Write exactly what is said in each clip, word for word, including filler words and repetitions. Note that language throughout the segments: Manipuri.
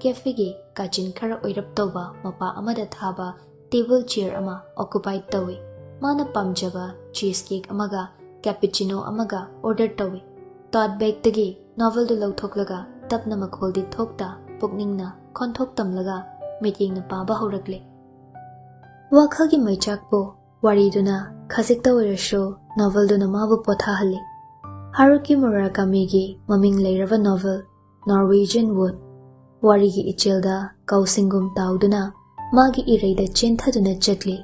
ꯀꯦꯐꯦꯒꯤ ꯀꯥꯆꯤꯟ ꯈꯔ ꯑꯣꯏꯔꯞ ꯇꯧꯕ ꯃꯄꯥ ꯑꯃꯗ ꯊꯥꯕ ꯇꯦꯕꯜ ꯆꯤꯌꯔ ꯑꯃ ꯑꯣꯀꯨꯄꯥꯏ ꯇꯧꯏ꯫ ꯃꯥꯅ ꯄꯥꯝꯖꯕ ꯆꯤꯁ ꯀꯦꯛ ꯑꯃꯒ ꯀꯦꯄꯤꯆꯤꯅꯣ ꯑꯃꯒ ꯑꯣꯔꯗꯔ ꯇꯧꯏ꯫ ꯇꯣꯠ ꯕꯦꯒꯇꯒꯤ ꯅꯣꯚꯦꯜꯗꯨ ꯂꯧꯊꯣꯛꯂꯒ ꯇꯞꯅ, ꯃꯈꯣꯜꯗꯤ ꯊꯣꯛꯇ, ꯄꯨꯛꯅꯤꯡꯅ ꯈꯣꯟꯊꯣꯛ ꯇꯝꯂꯒ ꯃꯤꯠꯌꯦꯡꯅ ꯄꯥꯕ ꯍꯧꯔꯛꯂꯦ꯫ ꯋꯥꯈꯜꯒꯤ ꯃꯩꯆꯥꯛꯄꯨ ꯋꯥꯔꯤꯗꯨꯅ ꯈꯖꯤꯛꯇ ꯑꯣꯏꯔꯁꯨ ꯅꯣꯚꯦꯜꯗꯨꯅ ꯃꯥꯕꯨ ꯄꯣꯊꯥꯍꯜꯂꯤ꯫ ꯍꯥꯔꯨꯀꯤ ꯃꯨꯔꯥꯀꯥꯃꯤꯒꯤ ꯃꯃꯤꯡ ꯂꯩꯔꯕ ꯅꯣꯚꯦꯜ Norwegian Wood ꯋꯥꯔꯤꯒꯤ ꯏꯆꯦꯜꯗ ꯀꯥꯎꯁꯤꯡꯒꯨꯝ ꯇꯥꯎꯗꯨꯅ ꯃꯥꯒꯤ ꯏꯔꯩꯗ ꯆꯦꯟꯊꯗꯨꯅ ꯆꯠꯂꯤ꯫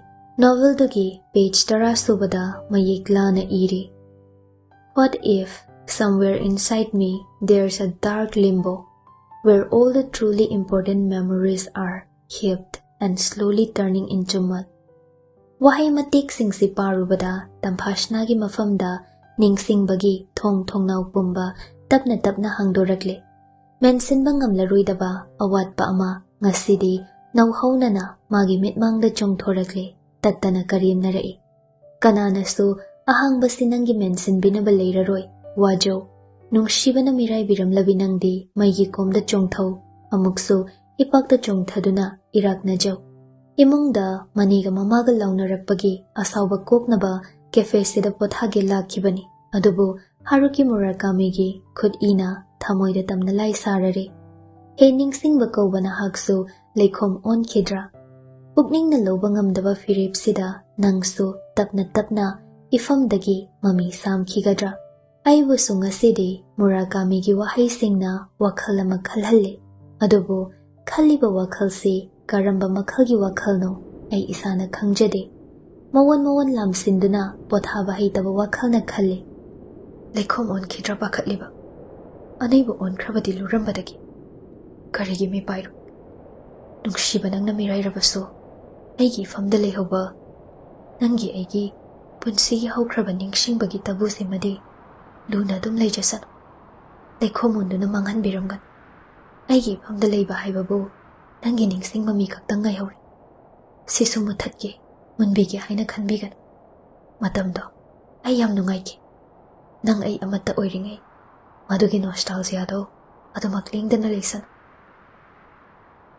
ꯅꯣꯚꯦꯜꯗꯨꯒꯤ ꯄꯦꯖ ꯇꯔꯥ ꯁꯨꯕꯗ ꯃꯌꯦꯛ ꯂꯥꯅ ꯏꯔꯤ, "What if somewhere inside me there's a dark limbo where all the truly important memories are heaped and slowly turning into mud?" ꯋꯥꯍꯩ ꯃꯇꯦꯛꯁꯤꯡꯁꯤ ꯄꯥꯔꯨꯕꯗ ꯇꯝꯐꯥꯁꯅꯥꯒꯤ ꯃꯐꯝꯗ ꯅꯤꯡꯁꯤꯡꯕꯒꯤ ꯊꯣꯡ ꯊꯣꯡꯅꯥꯎ ꯄꯨꯝꯕ ꯇꯞꯅ ꯇꯞꯅ ꯍꯥꯡꯗꯣꯔꯛꯂꯦ꯫ ꯃꯦꯟꯁꯤꯟꯕ ꯉꯝꯂꯔꯣꯏꯗꯕ ꯑꯋꯥꯠꯄ ꯑꯃ ꯉꯁꯤꯗꯤ ꯅꯧꯍꯧꯅꯅ ꯃꯥꯒꯤ ꯃꯤꯠꯃꯥꯡꯗ ꯆꯣꯡꯊꯣꯔꯛꯂꯦ, ꯇꯠꯇꯅ ꯀꯔꯦꯝꯅꯔꯛꯏ꯫ ꯀꯅꯥꯅꯁꯨ ꯑꯍꯥꯡꯕꯁꯤ ꯅꯪꯒꯤ ꯃꯦꯟꯁꯤꯟꯕꯤꯅꯕ ꯂꯩꯔꯔꯣꯏ, ꯋꯥꯖꯧ꯫ ꯅꯨꯡꯁꯤꯕꯅ ꯃꯤꯔꯥꯏꯕꯤꯔꯝꯂꯕꯤ ꯅꯪꯗꯤ ꯃꯩꯒꯤ ꯀꯣꯝꯗ ꯆꯣꯡꯊꯧ, ꯑꯃꯨꯛꯁꯨ ꯏꯄꯥꯛꯇ ꯆꯣꯡꯊꯗꯨꯅ ꯏꯔꯥꯛꯅꯖꯧ꯫ ꯏꯃꯨꯡꯗ ꯃꯅꯤꯒ ꯃꯃꯥꯒ ꯂꯥꯎꯅꯔꯛꯄꯒꯤ ꯑꯁꯥꯎꯕ ꯀꯣꯛꯅꯕ ꯀꯦꯐꯦꯁꯤꯗ ꯄꯣꯊꯥꯒꯦ ꯂꯥꯛꯈꯤꯕꯅꯤ꯫ ꯑꯗꯨꯕꯨ ꯍꯥꯔꯨꯀꯤ ꯃꯨꯔꯥꯀꯥꯃꯤꯒꯤ ꯈꯨꯠ ꯏꯅ ꯊꯃꯣꯏꯗ ꯇꯝꯅ ꯂꯥꯏ ꯁꯥꯔꯔꯦ꯫ ꯍꯦ ꯅꯤꯡꯁꯤꯡꯕ ꯀꯧꯕ ꯅꯍꯥꯛꯁꯨ ꯂꯩꯈꯣꯝ ꯑꯣꯟꯈꯤꯗ꯭ꯔꯥ? ꯄꯨꯛꯅꯤꯡꯅ ꯂꯧꯕ ꯉꯝꯗꯕ ꯐꯤꯔꯦꯞꯁꯤꯗ ꯅꯪꯁꯨ ꯇꯞꯅ ꯇꯞꯅ ꯏꯐꯝꯗꯒꯤ ꯃꯃꯤ ꯁꯥꯝꯈꯤꯒꯗ꯭ꯔꯥ? ꯑꯩꯕꯨꯁꯨ ꯉꯁꯤꯗꯤ ꯃꯨꯔꯥꯀꯥꯃꯤꯒꯤ ꯋꯥꯍꯩꯁꯤꯡꯅ ꯋꯥꯈꯜ ꯑꯃ ꯈꯜꯍꯜꯂꯦ꯫ ꯑꯗꯨꯕꯨ ꯈꯜꯂꯤꯕ ꯋꯥꯈꯜꯁꯤ ꯀꯔꯝꯕ ꯃꯈꯜꯒꯤ ꯋꯥꯈꯜꯅꯣ ꯑꯩ ꯏꯁꯥꯅ ꯈꯪꯖꯗꯦ꯫ ꯃꯋꯣꯟ ꯃꯋꯣꯟ ꯂꯥꯝꯁꯤꯟꯗꯨꯅ ꯄꯣꯊꯥꯕ ꯍꯩꯇꯕ ꯋꯥꯈꯜꯅ ꯈꯜꯂꯤ꯫ ꯂꯩꯈꯣꯝ ꯑꯣꯟꯈꯤꯗ꯭ꯔꯥ ꯄꯥꯈꯠꯂꯤꯕ? ꯑꯅꯩꯕ ꯑꯣꯟꯈ꯭ꯔꯕꯗꯤ ꯂꯨꯔꯝꯕꯗꯒꯤ꯫ ꯀꯔꯤꯒꯤ ꯃꯤꯄꯥꯏꯔꯣ? ꯅꯨꯡꯁꯤꯕ ꯅꯪꯅ ꯃꯤꯔꯥꯏꯔꯕꯁꯨ ꯑꯩꯒꯤ ꯏꯐꯝꯗ ꯂꯩꯍꯧꯕ ꯅꯪꯒꯤ ꯑꯩꯒꯤ ꯄꯨꯟꯁꯤꯒꯤ ꯍꯧꯈ꯭ꯔꯕ ꯅꯤꯡꯁꯤꯡꯕꯒꯤ ꯇꯕꯨꯁꯤꯃꯗꯤ ꯂꯨꯅ ꯑꯗꯨꯝ ꯂꯩꯖꯁꯅꯨ꯫ ꯂꯩꯈꯣꯝ ꯑꯣꯟꯗꯨꯅ ꯃꯥꯡꯍꯟꯕꯤꯔꯝꯒꯅꯨ꯫ ꯑꯩꯒꯤ ꯏꯐꯝꯗ ꯂꯩꯕ ꯍꯥꯏꯕꯕꯨ ꯅꯪꯒꯤ ꯅꯤꯡꯁꯤꯡꯕ ꯃꯤ ꯈꯛꯇꯪ ꯉꯥꯏꯍꯧꯔꯦ꯫ ꯁꯤꯁꯨ ꯃꯨꯊꯠꯀꯦ, ꯃꯨꯟꯕꯤꯒꯦ ꯍꯥꯏꯅ ꯈꯟꯕꯤꯒꯅꯨ꯫ ꯃꯇꯝꯗꯣ ꯑꯩ ꯌꯥꯝ ꯅꯨꯡꯉꯥꯏꯈꯤ꯫ ꯅꯪ ꯑꯩ ꯑꯃꯠꯇ ꯑꯣꯏꯔꯤꯉꯩ ꯃꯗꯨꯒꯤ ꯅꯣꯁꯇꯥꯜꯖꯤꯌꯥꯗꯣ ꯑꯗꯨꯃꯛ ꯂꯦꯡꯗꯅ ꯂꯩꯁꯅꯨ꯫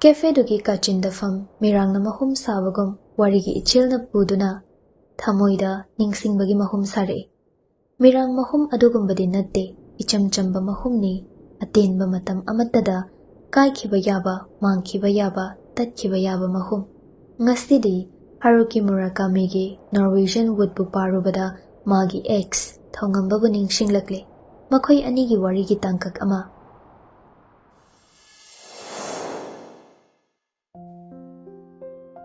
ꯀꯦꯐꯦꯗꯨꯒꯤ ꯀꯥꯆꯤꯟꯗ ꯐꯝ ꯃꯤꯔꯥꯡꯅ ꯃꯍꯨꯝ ꯁꯥꯕꯒꯨꯝ ꯋꯥꯔꯤꯒꯤ ꯏꯆꯦꯜꯅ ꯄꯨꯗꯨꯅ ꯊꯃꯣꯏꯗ ꯅꯤꯡꯁꯤꯡꯕꯒꯤ ꯃꯍꯨꯝ ꯁꯥꯔꯛꯏ꯫ ꯃꯤꯔꯥꯡ ꯃꯍꯨꯝ ꯑꯗꯨꯒꯨꯝꯕꯗꯤ ꯅꯠꯇꯦ, ꯏꯆꯝ ꯆꯝꯕ ꯃꯍꯨꯝꯅꯤ꯫ ꯑꯇꯦꯟꯕ ꯃꯇꯝ ꯑꯃꯠꯇꯗ ꯀꯥꯏꯈꯤꯕ ꯌꯥꯕ, ꯃꯥꯡꯈꯤꯕ ꯌꯥꯕ, ꯇꯠꯈꯤꯕ ꯌꯥꯕ ꯃꯍꯨꯝ꯫ ꯉꯁꯤꯗꯤ ꯍꯥꯔꯨꯀꯤ ꯃꯨꯔꯥꯀꯥꯃꯤꯒꯤ Norwegian Woodꯕꯨ ꯄꯥꯔꯨꯕꯗ ꯃꯥꯒꯤ ꯑꯦꯛꯁ ꯊꯧꯉꯝꯕꯕꯨ ꯅꯤꯡꯁꯤꯡꯂꯛꯂꯦ꯫ ꯃꯈꯣꯏ ꯑꯅꯤꯒꯤ ꯋꯥꯔꯤꯒꯤ ꯇꯥꯡꯀꯛ ꯑꯃ꯫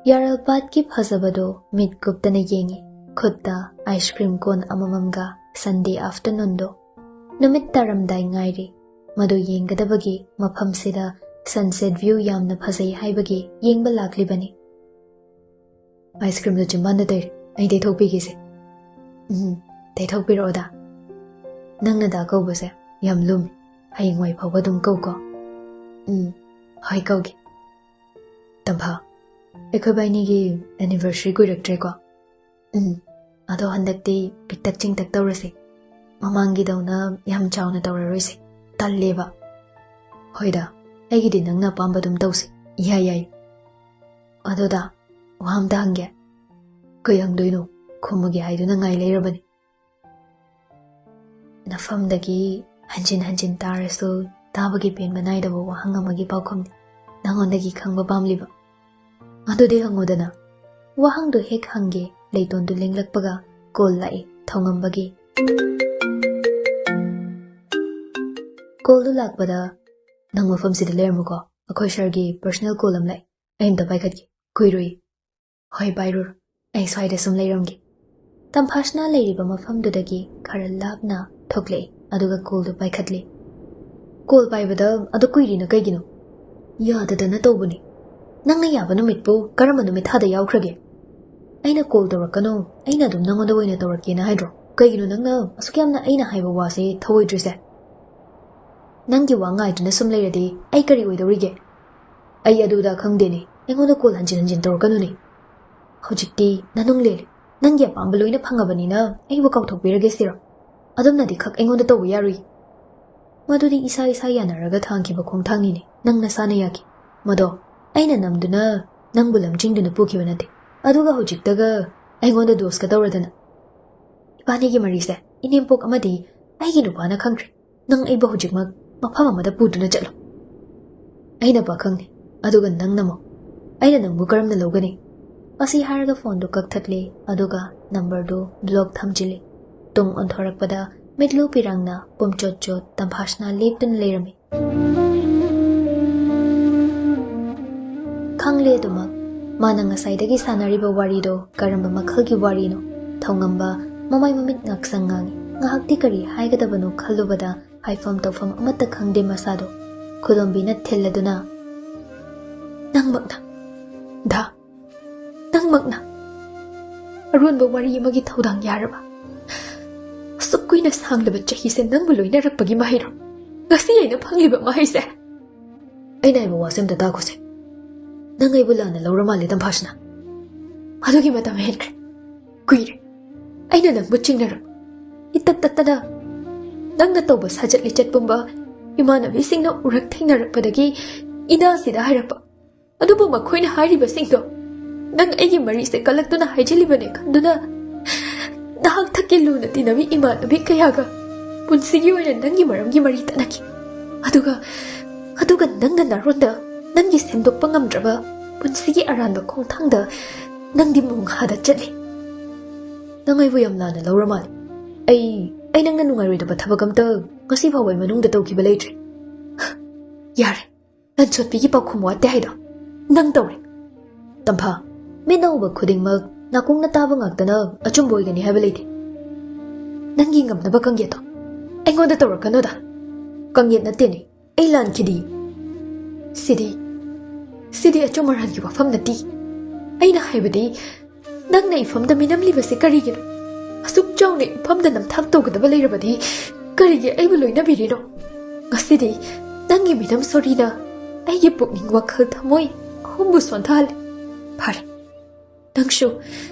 ꯌꯥꯔꯜꯄꯥꯠꯀꯤ ꯐꯖꯕꯗꯣ ꯃꯤꯠ ꯀꯨꯞꯇꯅ ꯌꯦꯡꯉꯤ, ꯈꯨꯠꯇ ꯑꯥꯏꯁ ꯀ꯭ꯔꯤꯝ ꯀꯣꯟ ꯑꯃꯃꯝꯒ꯫ ꯁꯟꯗꯦ ꯑꯥꯐꯇꯔꯅꯨꯟꯗꯣ, ꯅꯨꯃꯤꯠ ꯇꯥꯔꯝꯗꯥꯏ ꯉꯥꯏꯔꯤ꯫ ꯃꯗꯨ ꯌꯦꯡꯒꯗꯕꯒꯤ ꯃꯐꯝꯁꯤꯗ ꯁꯟꯁꯦꯠ ꯚ꯭ꯌꯨ ꯌꯥꯝꯅ ꯐꯖꯩ ꯍꯥꯏꯕꯒꯤ ꯌꯦꯡꯕ ꯂꯥꯛꯂꯤꯕꯅꯤ꯫ ꯑꯥꯏꯁ ꯀ꯭ꯔꯤꯝꯗꯣ ꯆꯤꯝꯕꯥꯟꯗ ꯇꯩꯔꯦ, ꯑꯩ ꯇꯩꯊꯣꯛꯄꯤꯒꯦꯁꯦ꯫ ꯎꯝ, ꯇꯩꯊꯣꯛꯄꯤꯔꯛꯑꯣꯗ꯫ ꯅꯪꯅ ꯗꯥ ꯀꯧꯕꯁꯦ ꯌꯥꯝ ꯂꯨꯝꯃꯤ꯫ ꯍꯌꯦꯡꯋꯥꯏ ꯐꯥꯎꯕ ꯑꯗꯨꯝ ꯀꯧꯀꯣ꯫ ꯎꯝ, ꯍꯣꯏ ꯀꯧꯒꯦ꯫ ꯇꯝꯐꯥ, ꯑꯩꯈꯣꯏꯕꯥꯏꯅꯤꯒꯤ ꯑꯦꯅꯤꯚꯔꯁꯔꯤ ꯀꯨꯏꯔꯛꯇ꯭ꯔꯦꯀꯣ꯫ ꯎꯝ, ꯑꯗꯣ ꯍꯟꯗꯛꯇꯤ ꯄꯤꯛꯇꯛ ꯆꯤꯡꯇꯛ ꯇꯧꯔꯁꯤ꯫ ꯃꯃꯥꯡꯒꯤꯗꯧꯅ ꯌꯥꯝ ꯆꯥꯎꯅ ꯇꯧꯔꯔꯣꯏꯁꯦ, ꯇꯜꯂꯦꯕ꯫ ꯍꯣꯏꯗ, ꯑꯩꯒꯤꯗꯤ ꯅꯪꯅ ꯑꯄꯥꯝꯕ ꯑꯗꯨꯝ ꯇꯧꯁꯤ, ꯏꯌꯥ ꯌꯥꯏ꯫ ꯑꯗꯣꯗ, ꯋꯥ ꯑꯝꯇ ꯍꯪꯒꯦ꯫ ꯀꯩ ꯍꯪꯗꯣꯏꯅꯣ? ꯈꯨꯝꯃꯒꯦ ꯍꯥꯏꯗꯨꯅ ꯉꯥꯏ ꯂꯩꯔꯕꯅꯤ꯫ ꯅꯐꯝꯗꯒꯤ ꯍꯟꯖꯤꯟ ꯍꯟꯖꯤꯟ ꯇꯥꯔꯁꯨ ꯇꯥꯕꯒꯤ ꯄꯦꯟꯕ ꯅꯥꯏꯗꯕ ꯋꯥꯍꯪ ꯑꯃꯒꯤ ꯄꯥꯎꯈꯨꯝꯅꯤ꯫ ꯅꯉꯣꯟꯗꯒꯤ ꯈꯪꯕ ꯄꯥꯝꯂꯤꯕ꯫ ꯑꯗꯨꯗꯤ ꯍꯪꯉꯨꯗꯅ꯫ ꯋꯥꯍꯪꯗꯨ ꯍꯦꯛ ꯍꯪꯒꯦ, ꯂꯩꯇꯣꯟꯗꯨ ꯂꯦꯡꯂꯛꯄꯒ ꯀꯣꯜ ꯂꯥꯛꯏ, ꯊꯧꯉꯝꯕꯒꯤ꯫ ꯀꯣꯜꯗꯨ ꯂꯥꯛꯄꯗ, "ꯅꯪ ꯃꯐꯝꯁꯤꯗ ꯂꯩꯔꯝꯃꯨꯀꯣ, ꯑꯩꯈꯣꯏ ꯁꯥꯔꯒꯤ ꯄꯔꯁꯅꯦꯜ ꯀꯣꯜ ꯑꯃ ꯂꯥꯛꯏ, ꯑꯩ ꯑꯝꯇ ꯄꯥꯏꯈꯠꯀꯦ, ꯀꯨꯏꯔꯣꯏ꯫" "ꯍꯣꯏ, ꯄꯥꯏꯔꯨꯔꯣ, ꯑꯩ ꯁ꯭ꯋꯥꯏꯗ ꯁꯨꯝ ꯂꯩꯔꯝꯒꯦ꯫" ꯇꯝꯐꯥꯁꯅ ꯂꯩꯔꯤꯕ ꯃꯐꯝꯗꯨꯗꯒꯤ ꯈꯔ ꯂꯥꯞꯅ ꯊꯣꯛꯂꯛꯏ, ꯑꯗꯨꯒ ꯀꯣꯜꯗꯨ ꯄꯥꯏꯈꯠꯂꯤ꯫ "ꯀꯣꯜ ꯄꯥꯏꯕꯗ ꯑꯗꯨ ꯀꯨꯏꯔꯤꯅ ꯀꯩꯒꯤꯅꯣ?" "ꯌꯥꯗꯗꯅ ꯇꯧꯕꯅꯤ꯫" "ꯅꯪꯅ ꯌꯥꯕ ꯅꯨꯃꯤꯠꯄꯨ ꯀꯔꯝꯕ ꯅꯨꯃꯤꯠ ꯊꯥꯗ ꯌꯥꯎꯈ꯭ꯔꯒꯦ?" "ꯑꯩꯅ ꯀꯣꯜ ꯇꯧꯔꯛꯀꯅꯨ, ꯑꯩꯅ ꯑꯗꯨꯝ ꯅꯪꯉꯣꯟꯗ ꯑꯣꯏꯅ ꯇꯧꯔꯛꯀꯦꯅ ꯍꯥꯏꯗ꯭ꯔꯣ? ꯀꯩꯒꯤꯅꯣ ꯅꯪꯅ ꯑꯁꯨꯛ ꯌꯥꯝꯅ ꯑꯩꯅ ꯍꯥꯏꯕ ꯋꯥꯁꯦ ꯊꯧꯑꯣꯏꯗ꯭ꯔꯤꯁꯦ?" "ꯅꯪꯒꯤ ꯋꯥ ꯉꯥꯏꯗꯨꯅ ꯁꯨꯝ ꯂꯩꯔꯗꯤ ꯑꯩ ꯀꯔꯤ ꯑꯣꯏꯗꯧꯔꯤꯒꯦ?" "ꯑꯩ ꯑꯗꯨꯗ ꯈꯪꯗꯦꯅꯦ, ꯑꯩꯉꯣꯟꯗ ꯀꯣꯜ ꯍꯟꯖꯤꯟ ꯍꯟꯖꯤꯟ ꯇꯧꯔꯛꯀꯅꯨꯅꯦ꯫" "ꯍꯧꯖꯤꯛꯇꯤ ꯅꯅꯨꯡ ꯂꯦꯜꯂꯦ, ꯅꯪꯒꯤ ꯑꯄꯥꯝꯕ ꯂꯣꯏꯅ ꯐꯪꯉꯕꯅꯤꯅ ꯑꯩꯕꯨ ꯀꯥꯎꯊꯣꯛꯄꯤꯔꯒꯦ ꯁꯤꯔꯣ? ꯑꯗꯨꯝꯅꯗꯤ ꯈꯛ ꯑꯩꯉꯣꯟꯗ ꯇꯧꯕ ꯌꯥꯔꯨꯏ꯫" "ꯃꯗꯨꯗꯤ ꯏꯁꯥ ꯏꯁꯥ ꯌꯥꯅꯔꯒ ꯊꯥꯡꯈꯤꯕ ꯈꯣꯡꯊꯥꯡꯅꯤꯅꯦ, ꯅꯪ ꯅꯁꯥꯅ ꯌꯥꯈꯤ꯫ ꯃꯗꯣ ꯑꯩꯅ ꯅꯝꯗꯨꯅ ꯅꯪꯕꯨ ꯂꯝꯖꯤꯡꯗꯨꯅ ꯄꯨꯈꯤꯕ ꯅꯠꯇꯦ꯫ ꯑꯗꯨꯒ ꯍꯧꯖꯤꯛꯇꯒ ꯑꯩꯉꯣꯟꯗ ꯗꯣꯁꯀ ꯇꯧꯔꯗꯅ꯫ ꯏꯕꯥꯅꯤꯒꯤ ꯃꯔꯤꯁꯦ ꯏꯅꯦꯝꯄꯣꯛ ꯑꯃꯗꯤ ꯑꯩꯒꯤ ꯅꯨꯄꯥꯅ ꯈꯪꯈ꯭ꯔꯦ꯫ ꯅꯪ ꯑꯩꯕꯨ ꯍꯧꯖꯤꯛꯃꯛ ꯃꯐꯝ ꯑꯃꯗ ꯄꯨꯗꯨꯅ ꯆꯠꯂꯣ꯫ ꯑꯩꯅ ꯄꯥꯈꯪꯅꯤ, ꯑꯗꯨꯒ ꯅꯪꯅ ꯃꯧ꯫ ꯑꯩꯅ ꯅꯪꯕꯨ ꯀꯔꯝꯅ ꯂꯧꯒꯅꯤ? ꯑꯁꯤ ꯍꯥꯏꯔꯒ ꯐꯣꯟꯗꯨ ꯀꯛꯊꯠꯂꯦ, ꯑꯗꯨꯒ ꯅꯝꯕꯔꯗꯨ ꯕ꯭ꯂꯣꯛ ꯊꯝꯖꯤꯜꯂꯦ꯫ ꯇꯨꯡ ꯑꯣꯟꯊꯣꯔꯛꯄꯗ ꯃꯤꯠꯂꯨ ꯄꯤꯔꯥꯡꯅ ꯄꯨꯝꯆꯣꯠ ꯆꯣꯠ ꯇꯝꯐꯥꯁꯅꯥ ꯂꯦꯞꯇꯨꯅ ꯂꯩꯔꯝꯃꯤ꯫ ꯈꯪꯂꯦ ꯑꯗꯨꯃꯛ꯫ ꯃꯥꯅ ꯉꯁꯥꯏꯗꯒꯤ ꯁꯥꯟꯅꯔꯤꯕ ꯋꯥꯔꯤꯗꯣ ꯀꯔꯝꯕ ꯃꯈꯜꯒꯤ ꯋꯥꯔꯤꯅꯣ? ꯊꯧꯉꯝꯕ ꯃꯃꯥꯏ ꯃꯃꯤꯠ ꯉꯥꯛꯁꯪ ꯉꯥꯡꯉꯤ꯫ ꯉꯥꯏꯍꯥꯛꯇꯤ ꯀꯔꯤ ꯍꯥꯏꯒꯗꯕꯅꯣ ꯈꯜꯂꯨꯕꯗ ꯍꯥꯏꯐꯝ ꯇꯧꯐꯝ ꯑꯃꯠꯇ ꯈꯪꯗꯦ ꯃꯁꯥꯗꯣ꯫ ꯈꯨꯗꯣꯝꯕꯤꯅ ꯊꯤꯜꯂꯗꯨꯅ, "ꯅꯪꯃꯛꯅ, ꯗꯥ, ꯅꯪꯃꯛꯅ ꯑꯔꯣꯟꯕ ꯋꯥꯔꯤ ꯑꯃꯒꯤ ꯊꯧꯗꯥꯡ ꯌꯥꯔꯕ? ꯑꯁꯨꯛ ꯀꯨꯏꯅ ꯁꯥꯡꯂꯕ ꯆꯍꯤꯁꯦ ꯅꯪꯕꯨ ꯂꯣꯏꯅꯔꯛꯄꯒꯤ ꯃꯍꯩꯔꯣ ꯉꯁꯤ ꯑꯩꯅ ꯐꯪꯂꯤꯕ ꯃꯍꯩꯁꯦ?" "ꯑꯩꯅ ꯍꯥꯏꯕ ꯋꯥꯁꯦ ꯑꯝꯇ ꯇꯥꯈꯣꯁꯦ꯫ ꯅꯪ ꯑꯩꯕꯨ ꯂꯥꯟꯅ ꯂꯧꯔ ꯃꯥꯜꯂꯦ, ꯇꯝꯐꯥꯁꯅꯥ꯫ ꯑꯗꯨꯒꯤ ꯃꯇꯝ ꯍꯦꯟꯈ꯭ꯔꯦ꯫ ꯀꯨꯏꯔꯦ ꯑꯩꯅ ꯅꯪꯕꯨ ꯆꯤꯡꯅꯔꯛꯄ꯫ ꯏꯇꯠ ꯇꯠꯇꯅ ꯅꯪꯅ ꯇꯧꯕ ꯁꯥꯖꯠ ꯂꯤꯆꯠ ꯄꯨꯝꯕ ꯏꯃꯥꯟꯅꯕꯤꯁꯤꯡꯅ ꯎꯔꯛ ꯊꯦꯡꯅꯔꯛꯄꯗꯒꯤ ꯏꯅꯥꯁꯤꯗ ꯍꯥꯏꯔꯛꯄ꯫ ꯑꯗꯨꯕꯨ ꯃꯈꯣꯏꯅ ꯍꯥꯏꯔꯤꯕꯁꯤꯡꯗꯣ ꯅꯪ ꯑꯩꯒꯤ ꯃꯔꯤꯁꯦ ꯀꯜꯂꯛꯇꯨꯅ ꯍꯥꯏꯖꯤꯜꯂꯤꯕꯅꯦ ꯈꯟꯗꯨꯅ ꯅꯍꯥꯛ ꯊꯛꯀꯤ ꯂꯨꯅ ꯇꯤꯟꯅꯕꯤ ꯏꯃꯥꯟꯅꯕꯤ ꯀꯌꯥꯒ ꯄꯨꯟꯁꯤꯒꯤ ꯑꯣꯏꯅ ꯅꯪꯒꯤ ꯃꯔꯝꯒꯤ ꯃꯔꯤ ꯇꯠꯅꯈꯤ꯫ ꯑꯗꯨꯒ, ꯑꯗꯨꯒ ꯅꯪꯅ ꯅꯔꯣꯟꯗ ꯅꯪꯒꯤ ꯁꯦꯝꯗꯣꯛꯄ ꯉꯝꯗ꯭ꯔꯕ ꯄꯨꯟꯁꯤꯒꯤ ꯑꯔꯥꯟꯕ ꯈꯣꯡꯊꯥꯡꯗ ꯅꯪꯗꯤ ꯃꯣꯡꯍꯥꯗ ꯆꯠꯂꯤ꯫ ꯅꯪ ꯑꯩꯕꯨ ꯌꯥꯝ ꯂꯥꯟꯅ ꯂꯧꯔ ꯃꯥꯜꯂꯦ꯫ ꯑꯩ, ꯑꯩ ꯅꯪꯅ ꯅꯨꯡꯉꯥꯏꯔꯣꯏꯗꯕ ꯊꯕꯛ ꯑꯝꯇ ꯉꯁꯤ ꯐꯥꯎꯕ ꯑꯩ ꯃꯅꯨꯡꯗ ꯇꯧꯈꯤꯕ ꯂꯩꯇ꯭ꯔꯤ꯫" "ꯌꯥꯔꯦ, ꯂꯟꯆꯣꯠꯄꯤꯒꯤ ꯄꯥꯎꯈꯨꯝ ꯋꯥꯠꯇꯦ ꯍꯥꯏꯗꯣ ꯅꯪ ꯇꯧꯔꯦ꯫ ꯇꯝꯐꯥ, ꯃꯤꯠꯅ ꯎꯕ ꯈꯨꯗꯤꯡꯃꯛ ꯅꯥꯀꯣꯡꯅ ꯇꯥꯕ ꯉꯥꯛꯇꯅ ꯑꯆꯨꯝꯕ ꯑꯣꯏꯒꯅꯤ ꯍꯥꯏꯕ ꯂꯩꯇꯦ꯫ ꯅꯪꯒꯤ ꯉꯝꯅꯕ ꯀꯪꯌꯦꯠꯇꯣ ꯑꯩꯉꯣꯟꯗ ꯇꯧꯔꯛꯀꯅꯨꯗ꯫ ꯀꯪꯌꯦꯠ ꯅꯠꯇꯦꯅꯦ, ꯑꯩ ꯂꯥꯟꯈꯤꯗꯤ꯫ ꯁꯤꯗꯤ, ꯁꯤꯗꯤ ꯑꯆꯨꯝ ꯑꯔꯥꯟꯒꯤ ꯋꯥꯐꯝ ꯅꯠꯇꯦ꯫ ꯑꯩꯅ ꯍꯥꯏꯕꯗꯤ, ꯅꯪꯅ ꯏꯐꯝꯗ ꯃꯤꯅꯝꯂꯤꯕꯁꯤ ꯀꯔꯤꯒꯤꯅꯣ? ꯑꯁꯨꯛ ꯆꯥꯎꯅ ꯏꯐꯝꯗ ꯅꯝꯊꯥꯛ ꯇꯧꯒꯗꯕ ꯂꯩꯔꯕꯗꯤ ꯀꯔꯤꯒꯤ ꯑꯩꯕꯨ ꯂꯣꯏꯅꯕꯤꯔꯤꯅꯣ? ꯉꯁꯤꯗꯤ ꯅꯪꯒꯤ ꯃꯤꯅꯝ ꯁꯣꯔꯤꯅ ꯑꯩꯒꯤ ꯄꯨꯛꯅꯤꯡ, ꯋꯥꯈꯜ, ꯊꯃꯣꯏ ꯑꯍꯨꯝꯕꯨ ꯁꯣꯟꯊꯍꯜꯂꯦ꯫ ꯐꯔꯦ, ꯅꯪꯁꯨ,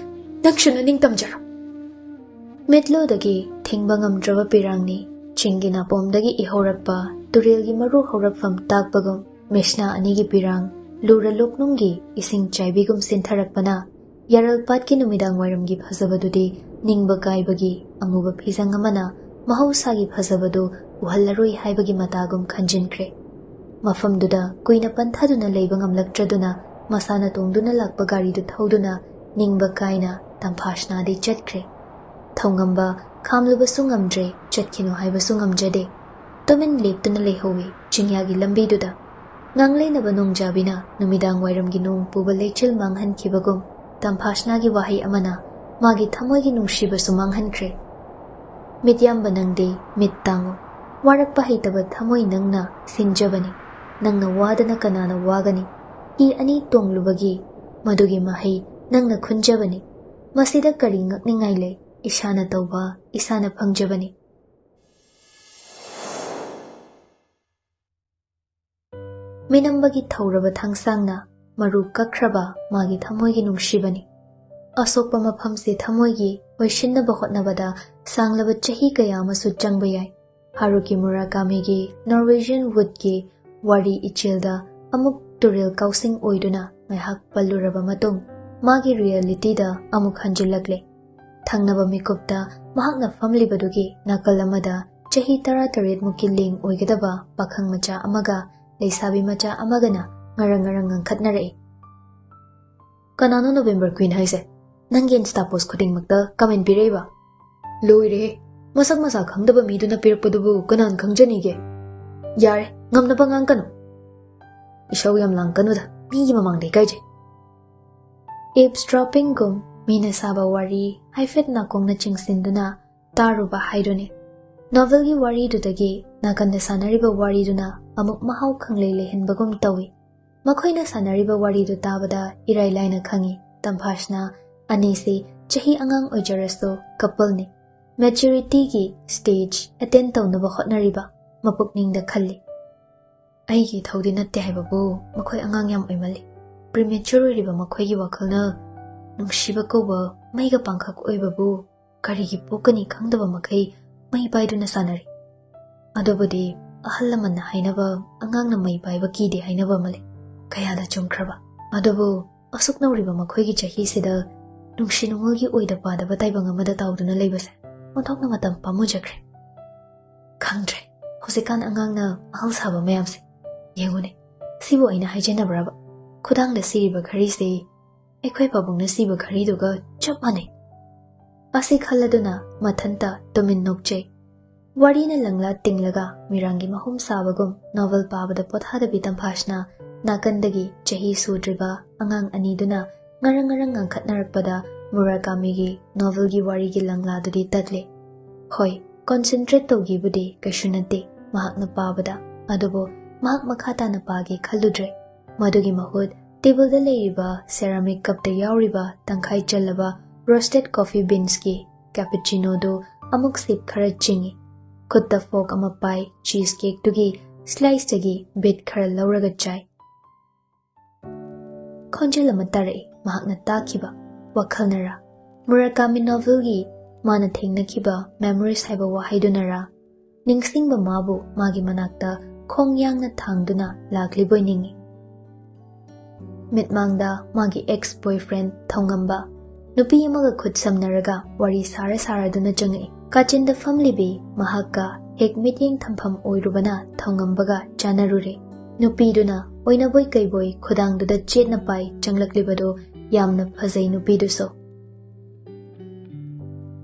ꯅꯪꯁꯨ ꯅꯅꯤꯡ ꯇꯝꯖꯔꯣ꯫" ꯃꯤꯠꯂꯨꯗꯒꯤ ꯊꯤꯡꯕ ꯉꯝꯗ꯭ꯔꯕ ꯄꯤꯔꯥꯡꯅꯤ꯫ ꯆꯤꯡꯒꯤ ꯅꯥꯄꯣꯝꯗꯒꯤ ꯏꯍꯧꯔꯛꯄ ꯇꯨꯔꯦꯜꯒꯤ ꯃꯔꯨ ꯍꯧꯔꯛꯐꯝ ꯇꯥꯛꯄꯒꯨꯝ, ꯃꯤꯁꯅꯥ ꯑꯅꯤꯒꯤ ꯄꯤꯔꯥꯡ ꯂꯨꯔ ꯂꯣꯛꯅꯨꯡꯒꯤ ꯏꯁꯤꯡ ꯆꯥꯏꯕꯤꯒꯨꯝ ꯁꯤꯟꯊꯔꯛꯄꯅ ꯌꯥꯔꯜꯄꯥꯠꯀꯤ ꯅꯨꯃꯤꯗꯥꯡ ꯋꯥꯏꯔꯝꯒꯤ ꯐꯖꯕꯗꯨꯗꯤ ꯅꯤꯡꯕ ꯀꯥꯏꯕꯒꯤ ꯑꯃꯨꯕ ꯐꯤꯖꯪ ꯑꯃꯅ ꯃꯍꯧꯁꯥꯒꯤ ꯐꯖꯕꯗꯨ ꯎꯍꯜꯂꯔꯣꯏ ꯍꯥꯏꯕꯒꯤ ꯃꯇꯥꯒꯨꯝ ꯈꯟꯖꯤꯟꯈ꯭ꯔꯦ꯫ ꯃꯐꯝꯗꯨꯗ ꯀꯨꯏꯅ ꯄꯟꯊꯗꯨꯅ ꯂꯩꯕ ꯉꯝꯂꯛꯇ꯭ꯔꯗꯨꯅ ꯃꯁꯥꯅ ꯇꯣꯡꯗꯨꯅ ꯂꯥꯛꯄ ꯒꯥꯔꯤꯗꯨ ꯊꯧꯗꯨꯅ ꯅꯤꯡꯕ ꯀꯥꯏꯅ ꯇꯝꯐꯥꯁꯅꯥꯗꯤ ꯆꯠꯈ꯭ꯔꯦ꯫ ꯊꯧꯉꯝꯕ ꯈꯥꯝꯂꯨꯕꯁꯨ ꯉꯝꯗ꯭ꯔꯦ, ꯆꯠꯈꯤꯅꯨ ꯍꯥꯏꯕꯁꯨ ꯉꯝꯖꯗꯦ꯫ ꯇꯨꯃꯤꯟ ꯂꯦꯞꯇꯨꯅ ꯂꯩꯍꯧꯋꯤ ꯆꯤꯡꯌꯥꯒꯤ ꯂꯝꯕꯤꯗꯨꯗ꯫ ꯉꯥꯡꯂꯩꯅꯕ ꯅꯣꯡꯖꯥꯕꯤꯅ ꯅꯨꯃꯤꯗꯥꯡ ꯋꯥꯏꯔꯝꯒꯤ ꯅꯣꯡ ꯄꯨꯕ ꯂꯩꯆꯤꯜ ꯃꯥꯡꯍꯟꯈꯤꯕꯒꯨꯝ ꯇꯝꯐꯥꯁꯅꯥꯒꯤ ꯋꯥꯍꯩ ꯑꯃꯅ ꯃꯥꯒꯤ ꯊꯃꯣꯏꯒꯤ ꯅꯨꯡꯁꯤꯕꯁꯨ ꯃꯥꯡꯍꯟꯈ꯭ꯔꯦ꯫ ꯃꯤꯠꯌꯥꯝꯕ ꯅꯪꯗꯤ ꯃꯤꯠ ꯇꯥꯡꯉꯨ꯫ ꯋꯥꯔꯛꯄ ꯍꯩꯇꯕ ꯊꯃꯣꯏ ꯅꯪꯅ ꯁꯤꯡꯖꯕꯅꯤ꯫ ꯅꯪꯅ ꯋꯥꯗꯅ ꯀꯅꯥꯅ ꯋꯥꯒꯅꯤ? ꯍꯤ ꯑꯅꯤ ꯇꯣꯡꯂꯨꯕꯒꯤ ꯃꯗꯨꯒꯤ ꯃꯍꯩ ꯅꯪꯅ ꯈꯨꯟꯖꯕꯅꯤ꯫ ꯃꯁꯤꯗ ꯀꯔꯤ ꯉꯛꯅꯤꯡꯉꯥꯏ ꯂꯩ? ꯏꯁꯥꯅ ꯇꯧꯕ ꯏꯁꯥꯅ ꯐꯪꯖꯕꯅꯤ꯫ ꯃꯤꯅꯝꯕꯒꯤ ꯊꯧꯔꯕ ꯊꯥꯡꯁꯥꯡꯅ ꯃꯔꯨ ꯀꯛꯈ꯭ꯔꯕ ꯃꯥꯒꯤ ꯊꯃꯣꯏꯒꯤ ꯅꯨꯡꯁꯤꯕꯅꯤ꯫ ꯑꯁꯣꯛꯄ ꯃꯐꯝꯁꯦ ꯊꯃꯣꯏꯒꯤ ꯑꯣꯏꯁꯤꯟꯅꯕ ꯍꯣꯠꯅꯕꯗ ꯁꯥꯡꯂꯕ ꯆꯍꯤ ꯀꯌꯥ ꯑꯃꯁꯨ ꯆꯪꯕ ꯌꯥꯏ꯫ ꯍꯥꯔꯨꯀꯤ ꯃꯨꯔꯥꯀꯥꯃꯤꯒꯤ Norwegian Woodꯀꯤ ꯋꯥꯔꯤ ꯏꯆꯦꯜꯗ ꯑꯃꯨꯛ ꯇꯨꯔꯦꯜ ꯀꯥꯎꯁꯤꯡ ꯑꯣꯏꯗꯨꯅ ꯉꯥꯏꯍꯥꯛ ꯄꯜꯂꯨꯔꯕ ꯃꯇꯨꯡ ꯃꯥꯒꯤ ꯔꯤꯌꯦꯂꯤꯇꯤꯗ ꯑꯃꯨꯛ ꯍꯟꯖꯤꯜꯂꯛꯂꯦ꯫ ꯊꯪꯅꯕ ꯃꯤꯀꯨꯞꯇ ꯃꯍꯥꯛꯅ ꯐꯝꯂꯤꯕꯗꯨꯒꯤ ꯅꯥꯀꯜ ꯑꯃꯗ ꯆꯍꯤ ꯇꯔꯥꯇꯔꯦꯠ ꯃꯨꯛꯀꯤ ꯂꯦꯡ ꯑꯣꯏꯒꯗꯕ ꯄꯥꯈꯪ ꯃꯆꯥ ꯑꯃꯒ ꯂꯩꯁꯥꯕꯤ ꯃꯆꯥ ꯑꯃꯒꯅ ꯉꯔꯪ ꯉꯔꯪ ꯉꯪꯈꯠꯅꯔꯛꯏ꯫ "ꯀꯅꯥꯅꯣ November Queen ꯍꯥꯏꯁꯦ? ꯅꯪꯒꯤ Insta post ꯈꯨꯗꯤꯡꯃꯛꯇ comment ꯄꯤꯔꯛꯏꯕ? ꯂꯣꯏꯔꯦꯍꯦ! ꯃꯁꯛ ꯃꯁꯥ ꯈꯪꯗꯕ ꯃꯤꯗꯨꯅ ꯄꯤꯔꯛꯄꯗꯨꯕꯨ ꯀꯅꯥꯅ ꯈꯪꯖꯅꯤꯒꯦ? ꯌꯥꯔꯦ, ꯉꯝꯅꯕ ꯉꯥꯡꯒꯅꯨ꯫ ꯏꯁꯧ ꯌꯥꯝ ꯂꯥꯡꯒꯅꯨꯗ, ꯃꯤꯒꯤ ꯃꯃꯥꯡꯗ ꯏꯀꯥꯏꯖꯩ꯫" Eavesdroppingꯒꯨꯝ ꯃꯤꯅ ꯁꯥꯕ ꯋꯥꯔꯤ ꯍꯥꯏꯐꯦꯠ ꯅꯥꯀꯣꯡꯅ ꯆꯤꯡꯁꯤꯟꯗꯨꯅ ꯇꯥꯔꯨꯕ ꯍꯥꯏꯗꯨꯅꯤ꯫ ꯅꯣꯚꯦꯜꯒꯤ ꯋꯥꯔꯤꯗꯨꯗꯒꯤ ꯅꯥꯀꯟꯗ ꯁꯥꯟꯅꯔꯤꯕ ꯋꯥꯔꯤꯗꯨꯅ ꯑꯃꯨꯛ ꯃꯍꯥꯎ ꯈꯪꯂꯩ ꯂꯩꯍꯟꯕꯒꯨꯝ ꯇꯧꯏ꯫ ꯃꯈꯣꯏꯅ ꯁꯥꯟꯅꯔꯤꯕ ꯋꯥꯔꯤꯗꯨ ꯇꯥꯕꯗ ꯏꯔꯥꯏ ꯂꯥꯏꯅ ꯈꯪꯏ, ꯇꯝꯐꯥꯁꯅ ꯑꯅꯤꯁꯤ ꯆꯍꯤ ꯑꯉꯥꯡ ꯑꯣꯏꯖꯔꯁꯨ coupleꯅꯤ꯫ Maturityꯒꯤ stage attain ꯇꯧꯅꯕ ꯍꯣꯠꯅꯔꯤꯕ ꯃꯄꯨꯛꯅꯤꯡꯗ ꯈꯜꯂꯤ꯫ "ꯑꯩꯒꯤ ꯏꯊꯧꯗꯤ ꯅꯠꯇꯦ ꯍꯥꯏꯕꯕꯨ ꯃꯈꯣꯏ ꯑꯉꯥꯡ ꯌꯥꯝ ꯑꯣꯏꯃꯜꯂꯤ꯫ Premature ꯑꯣꯏꯔꯤꯕ ꯃꯈꯣꯏꯒꯤ ꯋꯥꯈꯜꯅ ꯅꯨꯡꯁꯤꯕ ꯀꯧꯕ ꯃꯩꯒ ꯄꯥꯡꯈꯛ ꯑꯣꯏꯕꯕꯨ ꯀꯔꯤꯒꯤ ꯄꯣꯛꯀꯅꯤ ꯈꯪꯗꯕ ꯃꯈꯩ ꯃꯩ ꯄꯥꯏꯗꯨꯅ ꯁꯥꯟꯅꯔꯤ꯫ ꯑꯗꯨꯕꯨꯗꯤ ꯑꯍꯜ ꯂꯃꯟꯅ ꯍꯥꯏꯅꯕ, ꯑꯉꯥꯡꯅ ꯃꯩ ꯄꯥꯏꯕ ꯀꯤꯗꯦ ꯍꯥꯏꯅꯕ ꯑꯃ ꯂꯩ꯫ ꯀꯌꯥꯗ ꯆꯨꯝꯈ꯭ꯔꯕ꯫ ꯑꯗꯨꯕꯨ ꯑꯁꯨꯛ ꯅꯧꯔꯤꯕ ꯃꯈꯣꯏꯒꯤ ꯆꯍꯤꯁꯤꯗ ꯅꯨꯡꯁꯤ ꯅꯨꯡꯉꯣꯜꯒꯤ ꯑꯣꯏꯗ ꯄꯥꯗꯕ ꯇꯥꯏꯕꯪ ꯑꯃꯗ ꯇꯥꯎꯗꯨꯅ ꯂꯩꯕꯁꯦ ꯑꯣꯟꯊꯣꯛꯅ ꯃꯇꯝ ꯄꯥꯝꯃꯨꯖꯈ꯭ꯔꯦ꯫ ꯈꯪꯗ꯭ꯔꯦ, ꯍꯧꯖꯤꯛꯀꯥꯟ ꯑꯉꯥꯡꯅ ꯑꯍꯜ ꯁꯥꯕ ꯃꯌꯥꯝꯁꯦ꯫ ꯌꯦꯡꯉꯨꯅꯦ, ꯁꯤꯕꯨ ꯑꯩꯅ ꯍꯥꯏꯖꯅꯕ꯭ꯔꯕ? ꯈꯨꯗꯥꯡꯗ ꯁꯤꯔꯤꯕ ꯘꯔꯤꯁꯦ ꯑꯩꯈꯣꯏ ꯄꯥꯕꯨꯡꯅ ꯁꯤꯕ ꯘꯔꯤꯗꯨꯒ ꯆꯞ ꯃꯥꯟꯅꯩ꯫ ꯑꯁꯤ ꯈꯜꯂꯗꯨꯅ ꯃꯊꯟꯇ ꯇꯨꯃꯤꯟ ꯅꯣꯛꯆꯩ꯫ ꯋꯥꯔꯤꯅ ꯂꯪꯂꯥ ꯇꯤꯡꯂꯒ ꯃꯤꯔꯥꯡꯒꯤ ꯃꯍꯨꯝ ꯁꯥꯕꯒꯨꯝ ꯅꯣꯚꯦꯜ ꯄꯥꯕꯗ ꯄꯣꯊꯥꯗꯕꯤ ꯇꯝꯐꯥꯁꯅ ꯅꯥꯀꯟꯗꯒꯤ ꯆꯍꯤ ꯁꯨꯗ꯭ꯔꯤꯕ ꯑꯉꯥꯡ ꯑꯅꯤꯗꯨꯅ ꯉꯔꯪ ꯉꯔꯪ ꯉꯥꯡꯈꯠꯅꯔꯛꯄꯗ ꯃꯨꯔꯥꯀꯥꯃꯤꯒꯤ ꯅꯣꯚꯦꯜꯒꯤ ꯋꯥꯔꯤꯒꯤ ꯂꯪꯂꯥꯗꯨꯗꯤ ꯇꯠꯂꯦ꯫ ꯍꯣꯏ, ꯀꯣꯟꯁꯦꯟꯇ꯭ꯔꯦꯠ ꯇꯧꯈꯤꯕꯗꯤ ꯀꯩꯁꯨ ꯅꯠꯇꯦ ꯃꯍꯥꯛꯅ ꯄꯥꯕꯗ, ꯑꯗꯨꯕꯨ ꯃꯍꯥꯛ ꯃꯈꯥ ꯇꯥꯅ ꯄꯥꯒꯦ ꯈꯜꯂꯨꯗ꯭ꯔꯦ꯫ ꯃꯗꯨꯒꯤ ꯃꯍꯨꯠ ꯇꯦꯕꯜꯗ ꯂꯩꯔꯤꯕ ꯁꯦꯔꯥꯃꯤꯛ ꯀꯞꯇ ꯌꯥꯎꯔꯤꯕ ꯇꯪꯈꯥꯏ ꯆꯜꯂꯕ ꯔꯣꯁꯇꯦꯠ ꯀꯣꯐꯤ ꯕꯤꯟꯁꯀꯤ ꯀꯦꯄꯨꯆꯤꯅꯣꯗꯨ ꯑꯃꯨꯛ ꯁꯤꯞ ꯈꯔ ꯆꯤꯡꯏ꯫ ꯈꯨꯠꯇ ꯐꯣꯛ ꯑꯃ ꯄꯥꯏ, ꯆꯤꯁ ꯀꯦꯛꯇꯨꯒꯤ ꯁ꯭ꯂꯥꯏꯁꯇꯒꯤ ꯕꯤꯠ ꯈꯔ ꯂꯧꯔꯒ ꯆꯥꯏ꯫ ꯈꯣꯟꯖꯦꯜ ꯑꯃ ꯇꯥꯔꯛꯏ, ꯃꯍꯥꯛꯅ ꯇꯥꯈꯤꯕ ꯋꯥꯈꯜꯅꯔꯥ? ꯃꯨꯔꯥꯀꯥꯃꯤ ꯅꯣꯚꯦꯜꯒꯤ ꯃꯥꯅ ꯊꯦꯡꯅꯈꯤꯕ ꯃꯦꯃꯣꯔꯤꯁ ꯍꯥꯏꯕ ꯋꯥꯍꯩꯗꯨꯅꯔꯥ? ꯅꯤꯡꯁꯤꯡꯕ ꯃꯥꯕꯨ ꯃꯥꯒꯤ ꯃꯅꯥꯛꯇ ꯈꯣꯡ ꯌꯥꯡꯅ ꯊꯥꯡꯗꯨꯅ ꯂꯥꯛꯂꯤꯕꯣꯏ ꯅꯤꯡꯏ꯫ ꯃꯤꯠꯃꯥꯡꯗ ꯃꯥꯒꯤ ꯑꯦꯛꯁ ꯕꯣꯏꯐ꯭ꯔꯦꯟ ꯊꯧꯉꯝꯕ ꯅꯨꯄꯤ ꯑꯃꯒ ꯈꯨꯠ ꯁꯝꯅꯔꯒ ꯋꯥꯔꯤ ꯁꯥꯔ ꯁꯥꯔꯗꯨꯅ ꯆꯪꯉꯛꯏ꯫ ꯀꯥꯆꯤꯟꯗ ꯐꯝꯂꯤꯕꯤ ꯃꯍꯥꯛꯀ ꯍꯦꯛ ꯃꯤꯠꯌꯦꯡ ꯊꯝꯐꯝ ꯑꯣꯏꯔꯨꯕꯅ ꯊꯧꯉꯝꯕꯒ ꯆꯥꯟꯅꯔꯨꯔꯦ꯫ ꯅꯨꯄꯤꯗꯨꯅ ꯑꯣꯏꯅꯕꯣꯏ ꯀꯩꯕꯣꯏ ꯈꯨꯗꯥꯡꯗꯨꯗ ꯆꯦꯠꯅ ꯄꯥꯏ ꯆꯪꯂꯛꯂꯤꯕꯗꯨ ꯌꯥꯝꯅ ꯐꯖꯩ ꯅꯨꯄꯤꯗꯨꯁꯨ꯫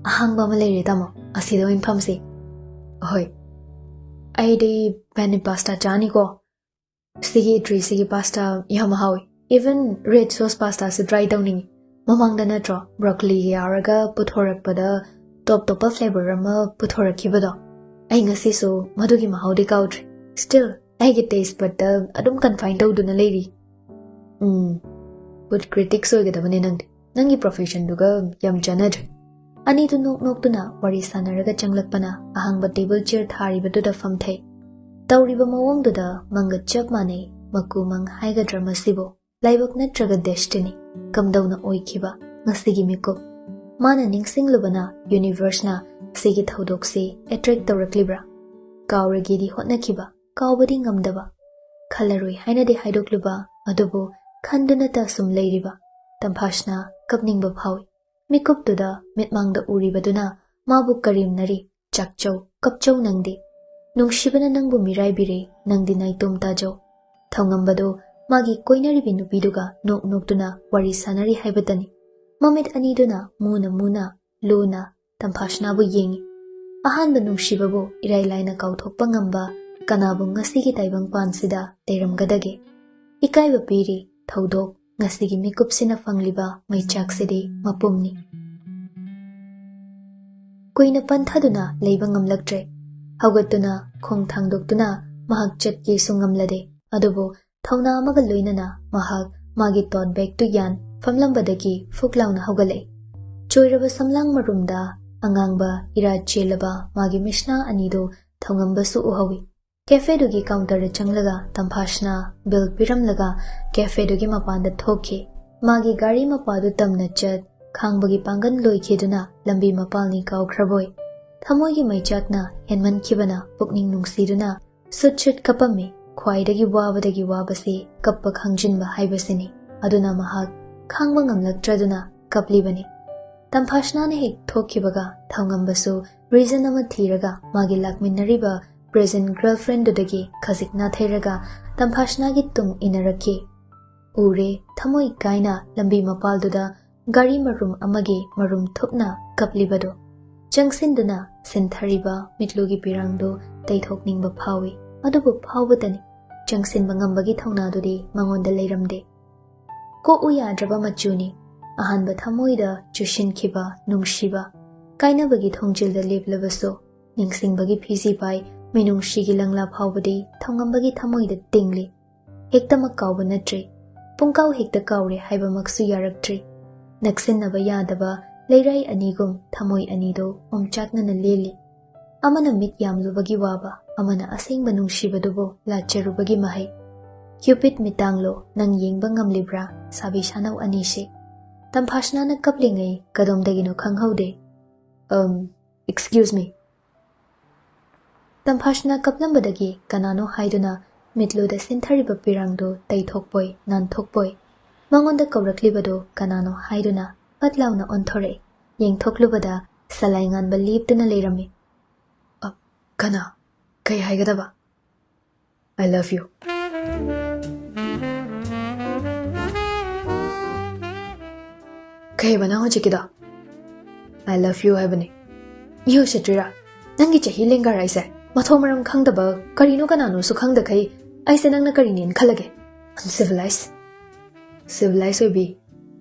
"ꯑꯍꯥꯡꯕ ꯑꯃ ꯂꯩꯔꯦ ꯇꯥꯃꯣ, ꯑꯁꯤꯗ ꯑꯣꯏꯅ ꯐꯝꯁꯤ꯫" "ꯍꯣꯏ, ꯑꯩꯗꯤ ꯄꯦꯅꯤ ꯄꯥꯁꯇꯥ ꯆꯥꯅꯤꯀꯣ꯫ ꯁꯤꯒꯤ ꯏꯇ꯭ꯔꯤꯁꯤꯒꯤ ꯄꯥꯁꯇꯥ ꯌꯥꯝ ꯍꯥꯎꯏ꯫ ꯏꯚꯟ ꯔꯦꯗ ꯁꯣꯁ ꯄꯥꯁꯇꯥꯁꯨ ꯇ꯭ꯔꯥꯏ ꯇꯧꯅꯤꯡꯏ꯫ ꯃꯃꯥꯡꯗ ꯅꯠꯇ꯭ꯔꯣ ꯕ꯭ꯔꯣꯀꯣꯂꯤꯒ ꯌꯥꯎꯔꯒ ꯄꯨꯊꯣꯔꯛꯄꯗ ꯇꯣꯞ ꯇꯣꯞꯄ ꯐ꯭ꯂꯦꯕꯔ ꯑꯃ ꯄꯨꯊꯣꯔꯛꯈꯤꯕꯗꯣ? ꯑꯩ ꯉꯁꯤꯁꯨ ꯃꯗꯨꯒꯤ ꯃꯍꯥꯎꯗꯤ ꯀꯥꯎꯗ꯭ꯔꯤ꯫ ꯁ꯭ꯇꯤꯜ ꯑꯩꯒꯤ ꯇꯦꯁ ꯕꯗꯇ ꯑꯗꯨꯝ ꯀꯟꯐꯥꯏꯟ ꯇꯧꯗꯨꯅ ꯂꯩꯔꯤ꯫" "ꯎꯝ, ꯒꯨꯗ ꯀ꯭ꯔꯤꯇꯤꯛꯁ ꯑꯣꯏꯒꯗꯕꯅꯦ ꯅꯪꯗꯤ꯫ ꯅꯪꯒꯤ ꯄ꯭ꯔꯣꯐꯦꯁꯟꯗꯨꯒ ꯌꯥꯝ ꯆꯥꯟꯅꯗ꯭ꯔꯦ꯫" ꯑꯅꯤꯗꯨ ꯅꯣꯛ ꯅꯣꯛꯇꯨꯅ ꯋꯥꯔꯤ ꯁꯥꯟꯅꯔꯒ ꯆꯪꯂꯛꯄꯅ ꯑꯍꯥꯡꯕ ꯇꯦꯕꯜ ꯆꯤꯌꯔ ꯊꯥꯔꯤꯕꯗꯨꯗ ꯐꯝꯊꯩ꯫ ꯇꯧꯔꯤꯕ ꯃꯑꯣꯡꯗꯨꯗ ꯃꯪꯒ ꯆꯞ ꯃꯥꯟꯅꯩ꯫ ꯃꯀꯨ ꯃꯪ ꯍꯥꯏꯒꯗ꯭ꯔꯥ ꯃꯁꯤꯕꯨ? ꯂꯥꯏꯕꯛ ꯅꯠꯇ꯭ꯔꯒ ꯗꯦꯁꯇꯤꯅꯤ? ꯀꯝꯗꯧꯅ ꯑꯣꯏꯈꯤꯕ ꯉꯁꯤꯒꯤ ꯃꯤꯀꯨꯞ? ꯃꯥꯅ ꯅꯤꯡꯁꯤꯡꯂꯨꯕꯅ ꯌꯨꯅꯤꯚꯔꯁꯅ ꯁꯤꯒꯤ ꯊꯧꯗꯣꯛꯁꯤ ꯑꯦꯇ꯭ꯔꯦꯛ ꯇꯧꯔꯛꯂꯤꯕ꯭ꯔꯥ? ꯀꯥꯎꯔꯒꯦꯗꯤ ꯍꯣꯠꯅꯈꯤꯕ, ꯀꯥꯎꯕꯗꯤ ꯉꯝꯗꯕ, ꯈꯜꯂꯔꯣꯏ ꯍꯥꯏꯅꯗꯤ ꯍꯥꯏꯗꯣꯛꯂꯨꯕ, ꯑꯗꯨꯕꯨ ꯈꯟꯗꯨꯅꯇ ꯁꯨꯝ ꯂꯩꯔꯤꯕ ꯇꯝꯐꯥꯁꯅꯥ ꯀꯞꯅꯤꯡꯕ ꯐꯥꯎꯏ꯫ ꯃꯤꯀꯨꯞꯇꯨꯗ ꯃꯤꯠꯃꯥꯡꯗ ꯎꯔꯤꯕꯗꯨꯅ ꯃꯥꯕꯨ ꯀꯔꯦꯝꯅꯔꯤ, "ꯆꯥꯛꯆꯧ, ꯀꯞꯆꯧ ꯅꯪꯗꯤ꯫ ꯅꯨꯡꯁꯤꯕꯅ ꯅꯪꯕꯨ ꯃꯤꯔꯥꯏꯕꯤꯔꯦ, ꯅꯪꯗꯤ ꯅꯥꯏꯇꯣꯝ ꯇꯥꯖꯧ"꯫ ꯊꯧꯉꯝꯕꯗꯨ ꯃꯥꯒꯤ ꯀꯣꯏꯅꯔꯤꯕꯤ ꯅꯨꯄꯤꯗꯨꯒ ꯅꯣꯛ ꯅꯣꯛꯇꯨꯅ ꯋꯥꯔꯤ ꯁꯥꯅꯔꯤ ꯍꯥꯏꯕꯇꯅꯤ꯫ ꯃꯃꯤꯠ ꯑꯅꯤꯗꯨꯅ ꯃꯨꯅ ꯃꯨꯅ, ꯂꯨꯅ ꯇꯝꯐꯥꯁꯅꯥꯕꯨ ꯌꯦꯡꯏ꯫ ꯑꯍꯥꯟꯕ ꯅꯨꯡꯁꯤꯕꯕꯨ ꯏꯔꯥꯏ ꯂꯥꯏꯅ ꯀꯥꯎꯊꯣꯛꯄ ꯉꯝꯕ ꯀꯅꯥꯕꯨ ꯉꯁꯤꯒꯤ ꯇꯥꯏꯕꯪꯄꯥꯟꯁꯤꯗ ꯂꯩꯔꯝꯒꯗꯒꯦ? ꯏꯀꯥꯏꯕ ꯄꯤꯔꯤ ꯊꯧꯗꯣꯛ ꯉꯁꯤꯒꯤ ꯃꯤꯀꯨꯞꯁꯤꯅ ꯐꯪꯂꯤꯕ ꯃꯩꯆꯥꯛꯁꯤꯗꯤ ꯃꯄꯨꯝꯅꯤ꯫ ꯀꯨꯏꯅ ꯄꯟꯊꯗꯨꯅ ꯂꯩꯕ ꯉꯝꯂꯛꯇ꯭ꯔꯦ꯫ ꯍꯧꯒꯠꯇꯨꯅ ꯈꯣꯡ ꯊꯥꯡꯗꯣꯛꯇꯨꯅ ꯃꯍꯥꯛ ꯆꯠꯀꯦꯁꯨ ꯉꯝꯂꯗꯦ꯫ ꯑꯗꯨꯕꯨ ꯊꯧꯅꯥ ꯑꯃꯒ ꯂꯣꯏꯅꯅ ꯃꯍꯥꯛ ꯃꯥꯒꯤ ꯇꯣꯠ ꯕꯦꯒꯇꯨ ꯌꯥꯟ ꯐꯝꯂꯝꯕꯗꯒꯤ ꯐꯨꯛ ꯂꯥꯎꯅ ꯍꯧꯒꯠꯂꯛꯏ꯫ ꯆꯣꯏꯔꯕ ꯁꯝꯂꯥꯡ ꯃꯔꯨꯝꯗ ꯑꯉꯥꯡꯕ ꯏꯔꯥ ꯆꯦꯜꯂꯕ ꯃꯥꯒꯤ ꯃꯤꯁꯅꯥ ꯑꯅꯤꯗꯨ ꯊꯧꯉꯝꯕꯁꯨ ꯎꯍꯧꯏ꯫ ꯀꯦꯐꯦꯗꯨꯒꯤ ꯀꯥꯎꯟꯇꯔꯗ ꯆꯪꯂꯒ ꯇꯝꯐꯥꯁꯅꯥ ꯕꯤꯜ ꯄꯤꯔꯝꯂꯒ ꯀꯦꯐꯦꯗꯨꯒꯤ ꯃꯄꯥꯟꯗ ꯊꯣꯛꯈꯤ꯫ ꯃꯥꯒꯤ ꯒꯥꯔꯤ ꯃꯄꯥꯗꯨ ꯇꯝꯅ ꯆꯠ, ꯈꯥꯡꯕꯒꯤ ꯄꯥꯡꯒꯜ ꯂꯣꯏꯈꯤꯗꯨꯅ ꯂꯝꯕꯤ ꯃꯄꯥꯜꯅꯤ ꯀꯥꯎꯈ꯭ꯔꯕꯣꯏ꯫ ꯊꯃꯣꯏꯒꯤ ꯃꯩꯆꯥꯛꯅ ꯍꯦꯟꯃꯟꯈꯤꯕꯅ ꯄꯨꯛꯅꯤꯡ ꯅꯨꯡꯁꯤꯗꯨꯅ ꯁꯨꯠ ꯁꯨꯠ ꯀꯞꯄꯝꯃꯤ꯫ ꯈ꯭ꯋꯥꯏꯗꯒꯤ ꯋꯥꯕꯗꯒꯤ ꯋꯥꯕꯁꯤ ꯀꯞꯄ ꯈꯥꯡꯖꯤꯟꯕ ꯍꯥꯏꯕꯁꯤꯅꯤ꯫ ꯑꯗꯨꯅ ꯃꯍꯥꯛ ꯈꯥꯡꯕ ꯉꯝꯂꯛꯇ꯭ꯔꯗꯨꯅ ꯀꯞꯂꯤꯕꯅꯤ꯫ ꯇꯝꯐꯥꯁꯅꯥꯅ ꯍꯦꯛ ꯊꯣꯛꯈꯤꯕꯒ ꯊꯧꯉꯝꯕꯁꯨ ꯔꯤꯖꯟ ꯑꯃ ꯊꯤꯔꯒ ꯃꯥꯒꯤ ꯂꯥꯛꯃꯤꯟꯅꯔꯤꯕ ꯄ꯭ꯔꯦꯖꯦꯟ ꯒꯔꯜꯐ꯭ꯔꯦꯟꯗꯨꯗꯒꯤ ꯈꯖꯤꯛ ꯅꯥꯊꯩꯔꯒ ꯇꯝꯐꯥꯁꯅꯥꯒꯤ ꯇꯨꯡ ꯏꯟꯅꯔꯛꯈꯤ꯫ ꯎꯔꯦ, ꯊꯃꯣꯏ ꯀꯥꯏꯅ ꯂꯝꯕꯤ ꯃꯄꯥꯜꯗꯨꯗ ꯒꯥꯔꯤ ꯃꯔꯨꯝ ꯑꯃꯒꯤ ꯃꯔꯨꯝ ꯊꯨꯞꯅ ꯀꯞꯂꯤꯕꯗꯨ꯫ ꯆꯪꯁꯤꯟꯗꯨꯅ ꯁꯤꯟꯊꯔꯤꯕ ꯃꯤꯠꯂꯨꯒꯤ ꯄꯤꯔꯥꯡꯗꯨ ꯇꯩꯊꯣꯛꯅꯤꯡꯕ ꯐꯥꯎꯏ꯫ ꯑꯗꯨꯕꯨ ꯐꯥꯎꯕꯇꯅꯤ, ꯆꯪꯁꯤꯟꯕ ꯉꯝꯕꯒꯤ ꯊꯧꯅꯥꯗꯨꯗꯤ ꯃꯉꯣꯟꯗ ꯂꯩꯔꯝꯗꯦ꯫ ꯀꯣꯛꯎ ꯌꯥꯗ꯭ꯔꯕ ꯃꯆꯨꯅꯤ꯫ ꯑꯍꯥꯟꯕ ꯊꯃꯣꯏꯗ ꯆꯨꯁꯤꯟꯈꯤꯕ ꯅꯨꯡꯁꯤꯕ, ꯀꯥꯏꯅꯕꯒꯤ ꯊꯣꯡꯖꯤꯜꯗ ꯂꯦꯞꯂꯕꯁꯨ, ꯅꯤꯡꯁꯤꯡꯕꯒꯤ ꯐꯤꯖꯤ ꯄꯥꯏ ꯃꯤꯅꯨꯡꯁꯤꯒꯤ ꯂꯪꯂꯥ ꯐꯥꯎꯕꯗꯤ ꯊꯧꯉꯝꯕꯒꯤ ꯊꯃꯣꯏꯗ ꯇꯤꯡꯂꯤ꯫ ꯍꯦꯛꯇꯃꯛ ꯀꯥꯎꯕ ꯅꯠꯇ꯭ꯔꯤ, ꯄꯨꯡꯀꯥꯎ ꯍꯦꯛꯇ ꯀꯥꯎꯔꯦ ꯍꯥꯏꯕꯃꯛꯁꯨ ꯌꯥꯔꯛꯇ꯭ꯔꯤ꯫ ꯅꯛꯁꯤꯟꯅꯕ ꯌꯥꯗꯕ ꯂꯩꯔꯥꯏ ꯑꯅꯤꯒꯨꯝ ꯊꯃꯣꯏ ꯑꯅꯤꯗꯨ ꯑꯣꯝꯆꯥꯛꯅꯅ ꯂꯦꯜꯂꯤ꯫ ꯑꯃꯅ ꯃꯤꯠ ꯌꯥꯝꯂꯨꯕꯒꯤ ꯋꯥꯕ, ꯑꯃꯅ ꯑꯁꯦꯡꯕ ꯅꯨꯡꯁꯤꯕꯗꯨꯕꯨ ꯂꯥꯠꯆꯔꯨꯕꯒꯤ ꯃꯍꯩ꯫ ꯀ꯭ꯌꯨꯄꯤꯠ ꯃꯤꯇꯥꯡꯂꯣ, ꯅꯪ ꯌꯦꯡꯕ ꯉꯝꯂꯤꯕ꯭ꯔꯥ, ꯁꯥꯕꯤ ꯁꯥꯅꯧ ꯑꯅꯤꯁꯤ? ꯇꯝꯐꯥꯁꯅꯥꯅ ꯀꯞꯂꯤꯉꯩ ꯀꯗꯣꯝꯗꯒꯤꯅꯣ ꯈꯪꯍꯧꯗꯦ꯫ "ꯑꯝ, excuse me." ꯇꯝꯐꯥꯁꯅꯥ ꯀꯞꯂꯝꯕꯗꯒꯤ ꯀꯅꯥꯅꯣ ꯍꯥꯏꯗꯨꯅ ꯃꯤꯠꯂꯨꯗ ꯁꯤꯟꯊꯔꯤꯕ ꯄꯤꯔꯥꯡꯗꯨ ꯇꯩꯊꯣꯛꯄꯣꯏ ꯅꯥꯟꯊꯣꯛꯄꯣꯏ ꯃꯉꯣꯟꯗ ꯀꯧꯔꯛꯂꯤꯕꯗꯨ ꯀꯅꯥꯅꯣ ꯍꯥꯏꯗꯨꯅ ꯐꯠ ꯂꯥꯎꯅ ꯑꯣꯟꯊꯣꯔꯛꯏ꯫ ꯌꯦꯡꯊꯣꯛꯂꯨꯕꯗ ꯁꯂꯥꯏꯉꯥꯟꯕ ꯂꯦꯞꯇꯨꯅ ꯂꯩꯔꯝꯃꯤ꯫ "ꯑ, ꯀꯅꯥ? ꯀꯩ ꯍꯥꯏꯒꯗꯕ?" "I love you." "ꯀꯩꯕ ꯅꯪ ꯍꯧꯖꯤꯛꯀꯤꯗꯣ?" "I love you" ꯍꯥꯏꯕꯅꯦ꯫ "ꯃꯤ ꯎꯁꯤꯠꯇ꯭ꯔꯤꯔꯥ? ꯅꯪꯒꯤ ꯆꯍꯤ ꯂꯦꯡꯒꯥꯔ ꯑꯩꯁꯦ ꯃꯊꯣꯡ ꯃꯔꯝ ꯈꯪꯗꯕ, ꯀꯔꯤꯅꯣ ꯀꯅꯥꯅꯣꯁꯨ ꯈꯪꯗꯈꯩ ꯑꯩꯁꯦ ꯅꯪꯅ ꯀꯔꯤꯅꯦꯅ ꯈꯜꯂꯒꯦ? Uncivilized." "Civilize ꯑꯣꯏꯕꯤ,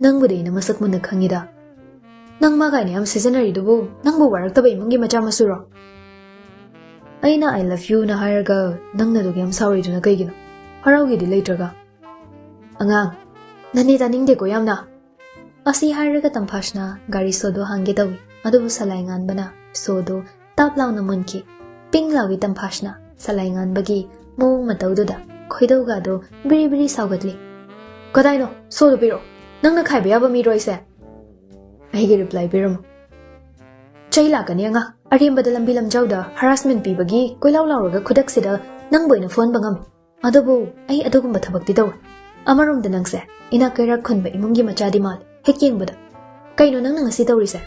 ꯅꯪꯕꯨꯗꯤ ꯑꯩꯅ ꯃꯁꯛ ꯃꯨꯟꯅ ꯈꯪꯉꯤꯗ꯫ ꯅꯪ ꯃꯥ ꯀꯥꯏꯅ ꯌꯥꯝ ꯁꯤꯖꯤꯟꯅꯔꯤꯗꯨꯕꯨ ꯅꯪꯕꯨ ꯋꯥꯔꯛꯇꯕ ꯏꯃꯨꯡꯒꯤ ꯃꯆꯥ ꯃꯁꯨꯔꯣ? ꯑꯩꯅ 'I love you'ꯅ ꯍꯥꯏꯔꯒ ꯅꯪꯅ ꯑꯗꯨꯛ ꯌꯥꯝ ꯁꯥꯎꯔꯤꯗꯨꯅ ꯀꯩꯒꯤꯅꯣ? ꯍꯔꯥꯎꯒꯦꯗꯤ ꯂꯩꯇ꯭ꯔꯒ?" "ꯑꯉꯥꯡ, ꯅꯅꯦ ꯇꯥꯅꯤꯡꯗꯦꯀꯣ ꯌꯥꯝꯅ!" ꯑꯁꯤ ꯍꯥꯏꯔꯒ ꯇꯝꯐꯥꯁꯅ ꯒꯥꯔꯤ ꯁꯣꯗꯣ ꯍꯥꯡꯒꯦ ꯇꯧꯏ, ꯑꯗꯨꯕꯨ ꯁꯂꯥꯏꯉꯥꯟꯕꯅ ꯁꯣꯗꯣ ꯇꯥꯞ ꯂꯥꯎꯅ ꯃꯨꯟꯈꯤ꯫ ꯄꯤꯡ ꯂꯥꯎꯏ ꯇꯝꯐꯥꯁꯅ ꯁꯂꯥꯏꯉꯥꯟꯕꯒꯤ ꯃꯑꯣꯡ ꯃꯇꯧꯗꯨꯗ꯫ ꯈꯣꯏꯗꯧꯒꯗꯣ ꯕꯤꯔꯤ ꯕꯤꯔꯤ ꯁꯥꯎꯒꯠꯂꯤ꯫ "ꯀꯗꯥꯏꯅꯣ? ꯁꯣꯗꯣ ꯄꯤꯔꯛꯑꯣ꯫ ꯅꯪꯅ ꯈꯥꯏꯕ ꯌꯥꯕ ꯃꯤꯔꯣ ꯑꯩꯁꯦ?" "ꯑꯩꯒꯤ ꯔꯤꯄ꯭ꯂꯥꯏ ꯄꯤꯔꯝꯃꯨ꯫ ꯆꯩ ꯂꯥꯛꯀꯅꯤ ꯑꯉꯥꯡ꯫ ꯑꯔꯦꯝꯕꯗ ꯂꯝꯕꯤ ꯂꯝꯖꯥꯎꯗ ꯍꯔꯥꯁꯃꯦꯟ ꯄꯤꯕꯒꯤ ꯀꯣꯏꯂꯥꯎ ꯂꯥꯎꯔꯒ ꯈꯨꯗꯛꯁꯤꯗ ꯅꯪꯕꯨ ꯑꯩꯅ ꯐꯨꯍꯟꯕ ꯉꯝꯃꯤ꯫ ꯑꯗꯨꯕꯨ ꯑꯩ ꯑꯗꯨꯒꯨꯝꯕ ꯊꯕꯛꯇꯤ ꯇꯧꯔꯣꯏ꯫ ꯑꯃꯔꯣꯝꯗ ꯅꯪꯁꯦ ꯏꯅꯥꯛ ꯀꯩꯔꯥꯛ ꯈꯨꯟꯕ ꯏꯃꯨꯡꯒꯤ ꯃꯆꯥꯗꯤ ꯃꯥꯜꯂꯤ ꯍꯦꯛ ꯌꯦꯡꯕꯗ꯫ ꯀꯩꯅꯣ ꯅꯪꯅ ꯉꯁꯤ ꯇꯧꯔꯤꯁꯦ?"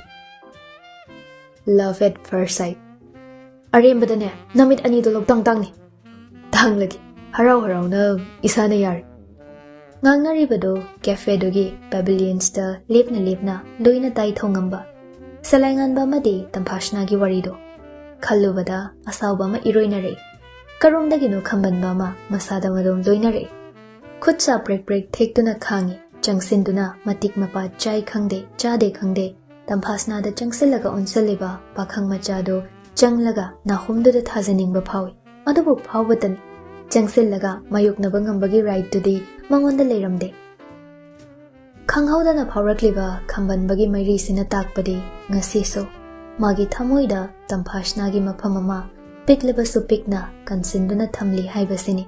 "Love at first sight꯫ ꯑꯔꯦꯝꯕꯗꯅꯦ ꯅꯃꯤꯠ ꯑꯅꯤꯗꯣ ꯂꯧꯇꯥꯡ ꯇꯥꯡꯅꯤ꯫ ꯇꯥꯡꯂꯒꯦ, ꯍꯔꯥꯎ ꯍꯔꯥꯎꯅ ꯏꯁꯥꯅ ꯌꯥꯔꯦ꯫" ꯉꯥꯡꯅꯔꯤꯕꯗꯨ ꯀꯦꯐꯦꯗꯨꯒꯤ ꯄꯦꯚꯤꯂꯤꯌꯟꯁꯇ ꯂꯦꯞꯅ ꯂꯦꯞꯅ ꯂꯣꯏꯅ ꯇꯥꯏ ꯊꯣꯡꯉꯝꯕ ꯁꯂꯥꯏꯉꯥꯟꯕ ꯑꯃꯗꯤ ꯇꯝꯐꯥꯁꯅꯥꯒꯤ ꯋꯥꯔꯤꯗꯣ ꯈꯜꯂꯨꯕꯗ ꯑꯁꯥꯎꯕ ꯑꯃ ꯏꯔꯣꯏꯅꯔꯛꯏ꯫ ꯀꯔꯣꯝꯗꯒꯤꯅꯣ ꯈꯝꯕꯟꯕ ꯑꯃ ꯃꯁꯥꯗ ꯃꯗꯣꯝ ꯂꯣꯏꯅꯔꯛꯏ꯫ ꯈꯨꯠ ꯁꯥ ꯄ꯭ꯔꯦꯛ ꯄ꯭ꯔꯦꯛ ꯊꯦꯛꯇꯨꯅ ꯈꯥꯡꯉꯤ꯫ ꯆꯪꯁꯤꯟꯗꯨꯅ ꯃꯇꯤꯛ ꯃꯄꯥ ꯆꯥꯏ ꯈꯪꯗꯦ, ꯆꯥꯗꯦ ꯈꯪꯗꯦ, ꯇꯝꯐꯥꯁꯅꯥꯗ ꯆꯪꯁꯤꯜꯂꯒ ꯑꯣꯟꯁꯤꯜꯂꯤꯕ ꯄꯥꯈꯪ ꯃꯆꯥꯗꯨ ꯆꯪꯂꯒ ꯅꯥꯍꯨꯝꯗꯨꯗ ꯊꯥꯖꯅꯤꯡꯕ ꯐꯥꯎꯏ꯫ ꯑꯗꯨꯕꯨ ꯐꯥꯎꯕꯇꯅꯤ꯫ ꯆꯪꯁꯤꯜꯂꯒ ꯃꯥꯌꯣꯛꯅꯕ ꯉꯝꯕꯒꯤ ꯔꯥꯏꯠꯇꯨꯗꯤ ꯃꯉꯣꯟꯗ ꯂꯩꯔꯝꯗꯦ꯫ ꯈꯪꯍꯧꯗꯅ ꯐꯥꯎꯔꯛꯂꯤꯕ ꯈꯝꯕꯟꯕꯒꯤ ꯃꯩꯔꯤꯁꯤꯅ ꯇꯥꯛꯄꯗꯤ ꯉꯁꯤꯁꯨ ꯃꯥꯒꯤ ꯊꯃꯣꯏꯗ ꯇꯝꯐꯥꯁꯅꯥꯒꯤ ꯃꯐꯝ ꯑꯃ ꯄꯤꯛꯂꯕꯁꯨ ꯄꯤꯛꯅ ꯀꯟꯁꯤꯟꯗꯨꯅ ꯊꯝꯂꯤ ꯍꯥꯏꯕꯁꯤꯅꯤ꯫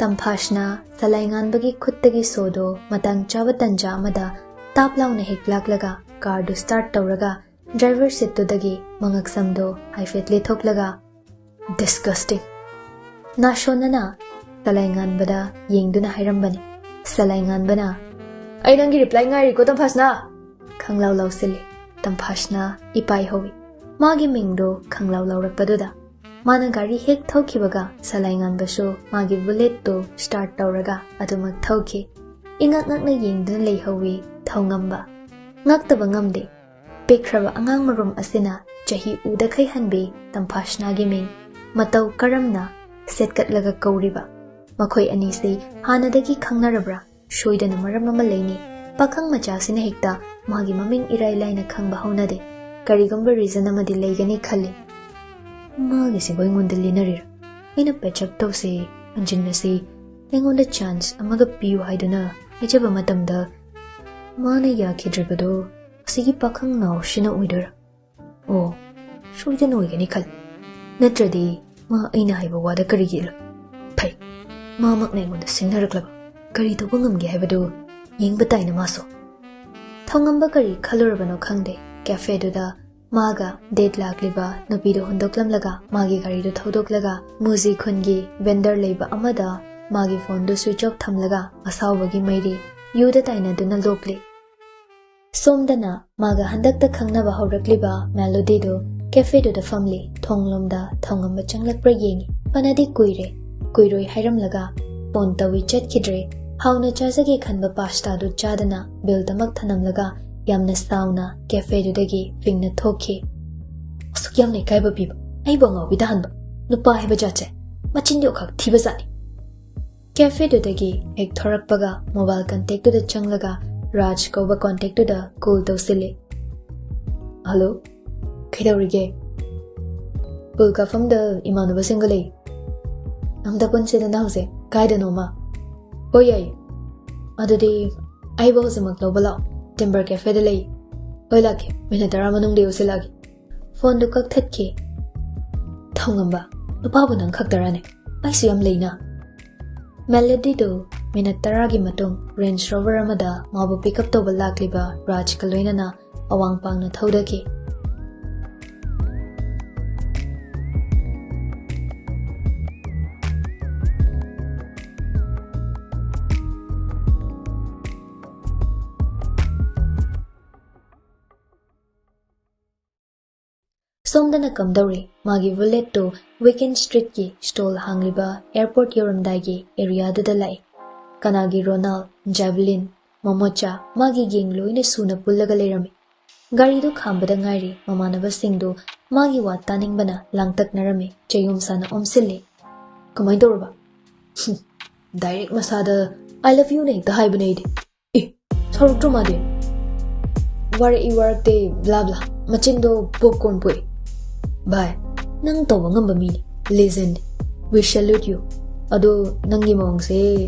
ꯇꯝꯐꯥꯁꯅꯥ ꯁꯂꯥꯏꯉꯥꯟꯕꯒꯤ ꯈꯨꯠꯇꯒꯤ ꯁꯣꯗꯣ ꯃꯇꯥꯡ ꯆꯥꯕ ꯇꯟꯖꯥ ꯑꯃꯗ ꯇꯥꯞ ꯂꯥꯎꯅ ꯍꯦꯛ ꯂꯥꯛꯂꯒ ꯀꯥꯔꯗꯨ ꯁ꯭ꯇꯥꯔꯠ ꯇꯧꯔꯒ ꯗ꯭ꯔꯥꯏꯚꯔ ꯁꯤꯠꯇꯨꯗꯒꯤ ꯃꯉꯛꯁꯝꯗꯣ ꯍꯥꯏꯐꯦꯠ ꯂꯦꯊꯣꯛꯂꯒ, "Disgusting!" ꯅꯥꯁꯣꯟꯅꯅ ꯁꯂꯥꯏꯉꯥꯟꯕꯗ ꯌꯦꯡꯗꯨꯅ ꯍꯥꯏꯔꯝꯕꯅꯤ꯫ ꯁꯂꯥꯏꯉꯥꯟꯕꯅ, "ꯑꯩ ꯅꯪꯒꯤ reply ꯉꯥꯏꯔꯤꯀꯣ, ꯇꯝꯐꯥꯁꯅꯥ!" ꯈꯪꯂꯥꯎ ꯂꯥꯎꯁꯤꯜꯂꯤ꯫ ꯇꯝꯐꯥꯁꯅꯥ ꯏꯄꯥꯏ ꯍꯧꯏ꯫ ꯃꯥꯒꯤ ꯃꯤꯡꯗꯣ ꯈꯪꯂꯥꯎ ꯂꯥꯎꯔꯛꯄꯗꯨꯗ ꯃꯥꯅ ꯒꯥꯔꯤ ꯍꯦꯛ ꯊꯧꯈꯤꯕꯒ ꯁꯂꯥꯏꯉꯥꯟꯕꯁꯨ ꯃꯥꯒꯤ bulletꯇꯨ start ꯇꯧꯔꯒ ꯑꯗꯨꯃꯛ ꯊꯧꯈꯤ꯫ ꯏꯉꯛ ꯉꯛꯅ ꯌꯦꯡꯗꯨꯅ ꯂꯩꯍꯧꯏ ꯊꯧꯉꯝꯕ꯫ ꯉꯛꯇꯕ ꯉꯝꯗꯦ꯫ ꯄꯤꯛꯈ꯭ꯔꯕ ꯑꯉꯥꯡ ꯃꯔꯨꯝ ꯑꯁꯤꯅ ꯆꯍꯤ ꯎꯗꯈꯩ ꯍꯟꯕꯤ ꯇꯝꯐꯥꯁꯅꯥꯒꯤ ꯃꯤꯡ ꯃꯇꯧ ꯀꯔꯝꯅ ꯁꯦꯠꯀꯠꯂꯒ ꯀꯧꯔꯤꯕ? ꯃꯈꯣꯏ ꯑꯅꯤꯁꯤ ꯍꯥꯟꯅꯗꯒꯤ ꯈꯪꯅꯔꯕ꯭ꯔꯥ? ꯁꯣꯏꯗꯅ ꯃꯔꯝ ꯑꯃ ꯂꯩꯅꯤ꯫ ꯄꯥꯈꯪ ꯃꯆꯥꯁꯤꯅ ꯍꯦꯛꯇ ꯃꯥꯒꯤ ꯃꯃꯤꯡ ꯏꯔꯥꯏ ꯂꯥꯏꯅ ꯈꯪꯕ ꯍꯧꯅꯗꯦ꯫ ꯀꯔꯤꯒꯨꯝꯕ reason ꯑꯃꯗꯤ ꯂꯩꯒꯅꯤ ꯈꯜꯂꯤ꯫ ꯃꯥꯒꯤꯁꯤꯕꯨ ꯑꯩꯉꯣꯟꯗ ꯂꯤꯅꯔꯤꯔꯥ? ꯑꯩꯅ patch up ꯇꯧꯁꯦ, ꯍꯟꯖꯤꯟꯅꯁꯤ, ꯑꯩꯉꯣꯟꯗ chance ꯑꯃꯒ ꯄꯤꯌꯨ ꯍꯥꯏꯗꯨꯅ ꯍꯥꯏꯖꯕ ꯃꯇꯝꯗ ꯃꯥꯅ ꯌꯥꯈꯤꯗ꯭ꯔꯤꯕꯗꯣ ꯑꯁꯤꯒꯤ ꯄꯥꯈꯪ ꯅꯥꯎꯁꯤꯅ ꯑꯣꯏꯗꯣꯏꯔꯥ? ꯑꯣ, ꯁꯣꯏꯗꯅ ꯑꯣꯏꯒꯅꯤ ꯈꯜꯂꯤ꯫ ꯅꯠꯇ꯭ꯔꯗꯤ ꯃꯥ ꯑꯩꯅ ꯍꯥꯏꯕ ꯋꯥꯗ ꯀꯔꯤꯒꯤ ꯏꯜꯂꯣꯏ? ꯐꯩ, ꯃꯥꯃꯛꯅ ꯑꯩꯉꯣꯟꯗ ꯁꯤꯡꯅꯔꯛꯂꯕ꯫ ꯀꯔꯤ ꯇꯧꯕ ꯉꯝꯒꯦ ꯍꯥꯏꯕꯗꯨ ꯌꯦꯡꯕ ꯇꯥꯏꯅ ꯃꯥꯁꯨ꯫ ꯊꯧꯉꯝꯕ ꯀꯔꯤ ꯈꯜꯂꯨꯔꯕꯅꯣ ꯈꯪꯗꯦ, cafeꯗꯨꯗ ꯃꯥꯒ date ꯂꯥꯛꯂꯤꯕ ꯅꯨꯄꯤꯗꯨ ꯍꯨꯟꯗꯣꯛꯂꯝꯂꯒ ꯃꯥꯒꯤ ꯒꯥꯔꯤꯗꯨ ꯊꯧꯗꯣꯛꯂꯒ ꯃꯨꯖꯤ ꯈꯨꯟꯒꯤ vendor ꯂꯩꯕ ꯑꯃꯗ ꯃꯥꯒꯤ phoneꯗꯨ switch off ꯊꯝꯂꯒ ꯑꯁꯥꯎꯕꯒꯤ ꯃꯩꯔꯤ ꯌꯨꯗ ꯇꯥꯏꯅꯗꯨꯅ ꯂꯣꯛꯂꯤ꯫ ꯁꯣꯝꯗꯅ ꯃꯥꯒ ꯍꯟꯗꯛꯇ ꯈꯪꯅꯕ ꯍꯧꯔꯛꯂꯤꯕ ꯃꯦꯂꯣꯗꯤꯗꯨ cafeꯗꯨꯗ ꯐꯝꯂꯤ꯫ ꯊꯣꯡꯂꯣꯝꯗ ꯊꯧꯉꯝꯕ ꯆꯪꯂꯛꯄ꯭ꯔꯥ ꯌꯦꯡꯉꯤ꯫ ꯐꯅꯗꯤ ꯀꯨꯏꯔꯦ꯫ ꯀꯨꯏꯔꯣꯏ ꯍꯥꯏꯔꯝꯂꯒ phone ꯇꯧꯏ ꯆꯠꯈꯤꯗ꯭ꯔꯦ꯫ ꯍꯥꯎꯅ ꯆꯥꯖꯒꯦ ꯈꯟꯕ pastaꯗꯨ ꯆꯥꯗꯅ billꯗꯃꯛ ꯊꯅꯝꯂꯒ ꯌꯥꯝꯅ ꯁꯥꯎꯅ cafeꯗꯨꯗꯒꯤ ꯐꯤꯡꯅ ꯊꯣꯛꯈꯤ꯫ ꯑꯁꯨꯛ ꯌꯥꯝꯅ ꯏꯀꯥꯏꯕ ꯄꯤꯕ, ꯑꯩꯕꯨ ꯑꯉꯥꯎꯕꯤ ꯇꯥꯍꯟꯕ ꯅꯨꯄꯥ ꯍꯥꯏꯕ ꯖꯥꯠꯁꯦ ꯃꯆꯤꯟꯗꯤ ꯑꯣꯈꯥꯛ ꯊꯤꯕ ꯖꯥꯠꯅꯤ꯫ Cafeꯗꯨꯗꯒꯤ ꯍꯦꯛ ꯊꯣꯔꯛꯄꯒ mobile contactꯇꯨꯗ ꯆꯪꯂꯒ ꯔꯥꯖ ꯀꯧꯕ contacꯇꯨꯗ call ꯇꯧꯁꯤꯜꯂꯤ꯫ Hello, ꯀꯩꯗꯧꯔꯤꯒꯦ? Pool ꯀꯥꯐꯝꯗ ꯏꯃꯥꯟꯅꯕꯁꯤꯡꯒ ꯂꯩ꯫ ꯑꯝꯇ ꯄꯨꯟꯁꯤꯗꯅ ꯍꯧꯖꯤꯛ ꯀꯥꯏꯗꯅꯣꯃ꯫ ꯍꯣꯏ, ꯌꯥꯏ꯫ ꯑꯗꯨꯗꯤ ꯑꯩꯕꯨ ꯍꯧꯖꯤꯛꯃꯛ ꯂꯧꯕ ꯂꯥꯛꯑꯣ꯫ Timber Cafeꯗ ꯂꯩ꯫ ꯍꯣꯏ, ꯂꯥꯛꯀꯦ꯫ Minute ꯇꯔꯥ ꯃꯅꯨꯡꯗ ꯌꯧꯁꯤꯜꯂꯛꯑꯒꯦ꯫ Phoneꯗꯨ ꯀꯛꯊꯠꯈꯤ꯫ ꯊꯧꯉꯝꯕ, ꯅꯨꯄꯥꯕꯨ ꯅꯪ ꯈꯛꯇꯔꯅꯦ? ꯑꯩꯁꯨ ꯌꯥꯝ ꯂꯩꯅ꯫ Melodyꯗꯨ minute ꯇꯔꯥꯒꯤ ꯃꯇꯨꯡ Range Rover ꯑꯃꯗ ꯃꯥꯕꯨ pick up ꯇꯧꯕ ꯂꯥꯛꯂꯤꯕ ꯔꯥꯖꯀ ꯂꯣꯏꯅꯅ ꯑꯋꯥꯡ ꯄꯥꯡꯅ ꯊꯧꯗꯈꯤ꯫ ꯁꯣꯝꯗꯅ ꯀꯝꯗꯧꯔꯤ? ꯃꯥꯒꯤ ꯕꯨꯂꯦꯠꯇꯨ ꯋꯤꯀꯦꯟ ꯁ꯭ꯇ꯭ꯔꯤꯠꯀꯤ ꯁ꯭ꯇꯣꯜ ꯍꯥꯡꯂꯤꯕ ꯑꯦꯌꯔꯄꯣꯔꯠ ꯌꯧꯔꯝꯗꯥꯏꯒꯤ ꯑꯦꯔꯤꯌꯥꯗꯨꯗ ꯂꯥꯛꯏ꯫ ꯀꯅꯥꯒꯤ ꯔꯣꯅꯥꯜ, ꯖꯥꯚꯂꯤꯟ, ꯃꯣꯃꯣꯆꯥ, ꯃꯥꯒꯤ ꯒꯦꯡ ꯂꯣꯏꯅ ꯁꯨꯅ ꯄꯨꯜꯂꯒ ꯂꯩꯔꯝꯃꯤ꯫ ꯒꯥꯔꯤꯗꯨ ꯈꯥꯝꯕꯗ ꯉꯥꯏꯔꯤ ꯃꯃꯥꯟꯅꯕꯁꯤꯡꯗꯨ ꯃꯥꯒꯤ ꯋꯥ ꯇꯥꯅꯤꯡꯕꯅ ꯂꯥꯡꯇꯛꯅꯔꯝꯃꯤ꯫ ꯆꯌꯣꯝ ꯁꯥꯅ ꯑꯣꯝꯁꯤꯜꯂꯤ꯫ "ꯀꯃꯥꯏ ꯇꯧꯔꯕ?" "ꯗꯥꯏꯔꯦꯛ ꯃꯁꯥꯗ 'I love you'ꯅ' ꯍꯦꯛꯇ ꯍꯥꯏꯕꯅꯦ ꯑꯩꯗꯤ꯫ ꯑꯦ, ꯁꯥꯎꯔꯛꯇ꯭ꯔꯣ ꯃꯥꯗꯤ? ꯋꯥꯔꯛꯏ ꯋꯥꯔꯛꯇꯦ ꯕ꯭ꯂꯥ ꯕ꯭ꯂꯥ, ꯃꯆꯤꯟꯗꯣ ꯄꯣꯞꯀꯣꯔꯟ ꯄꯣꯛꯏ꯫ ꯚꯥꯏ, ꯅꯪ ꯇꯧꯕ ꯉꯝꯕ ꯃꯤꯅꯤ, ꯂꯤꯖꯦꯟꯅꯤ꯫ We salute you꯫ ꯑꯗꯣ ꯅꯪꯒꯤ ꯃꯑꯣꯡꯁꯦ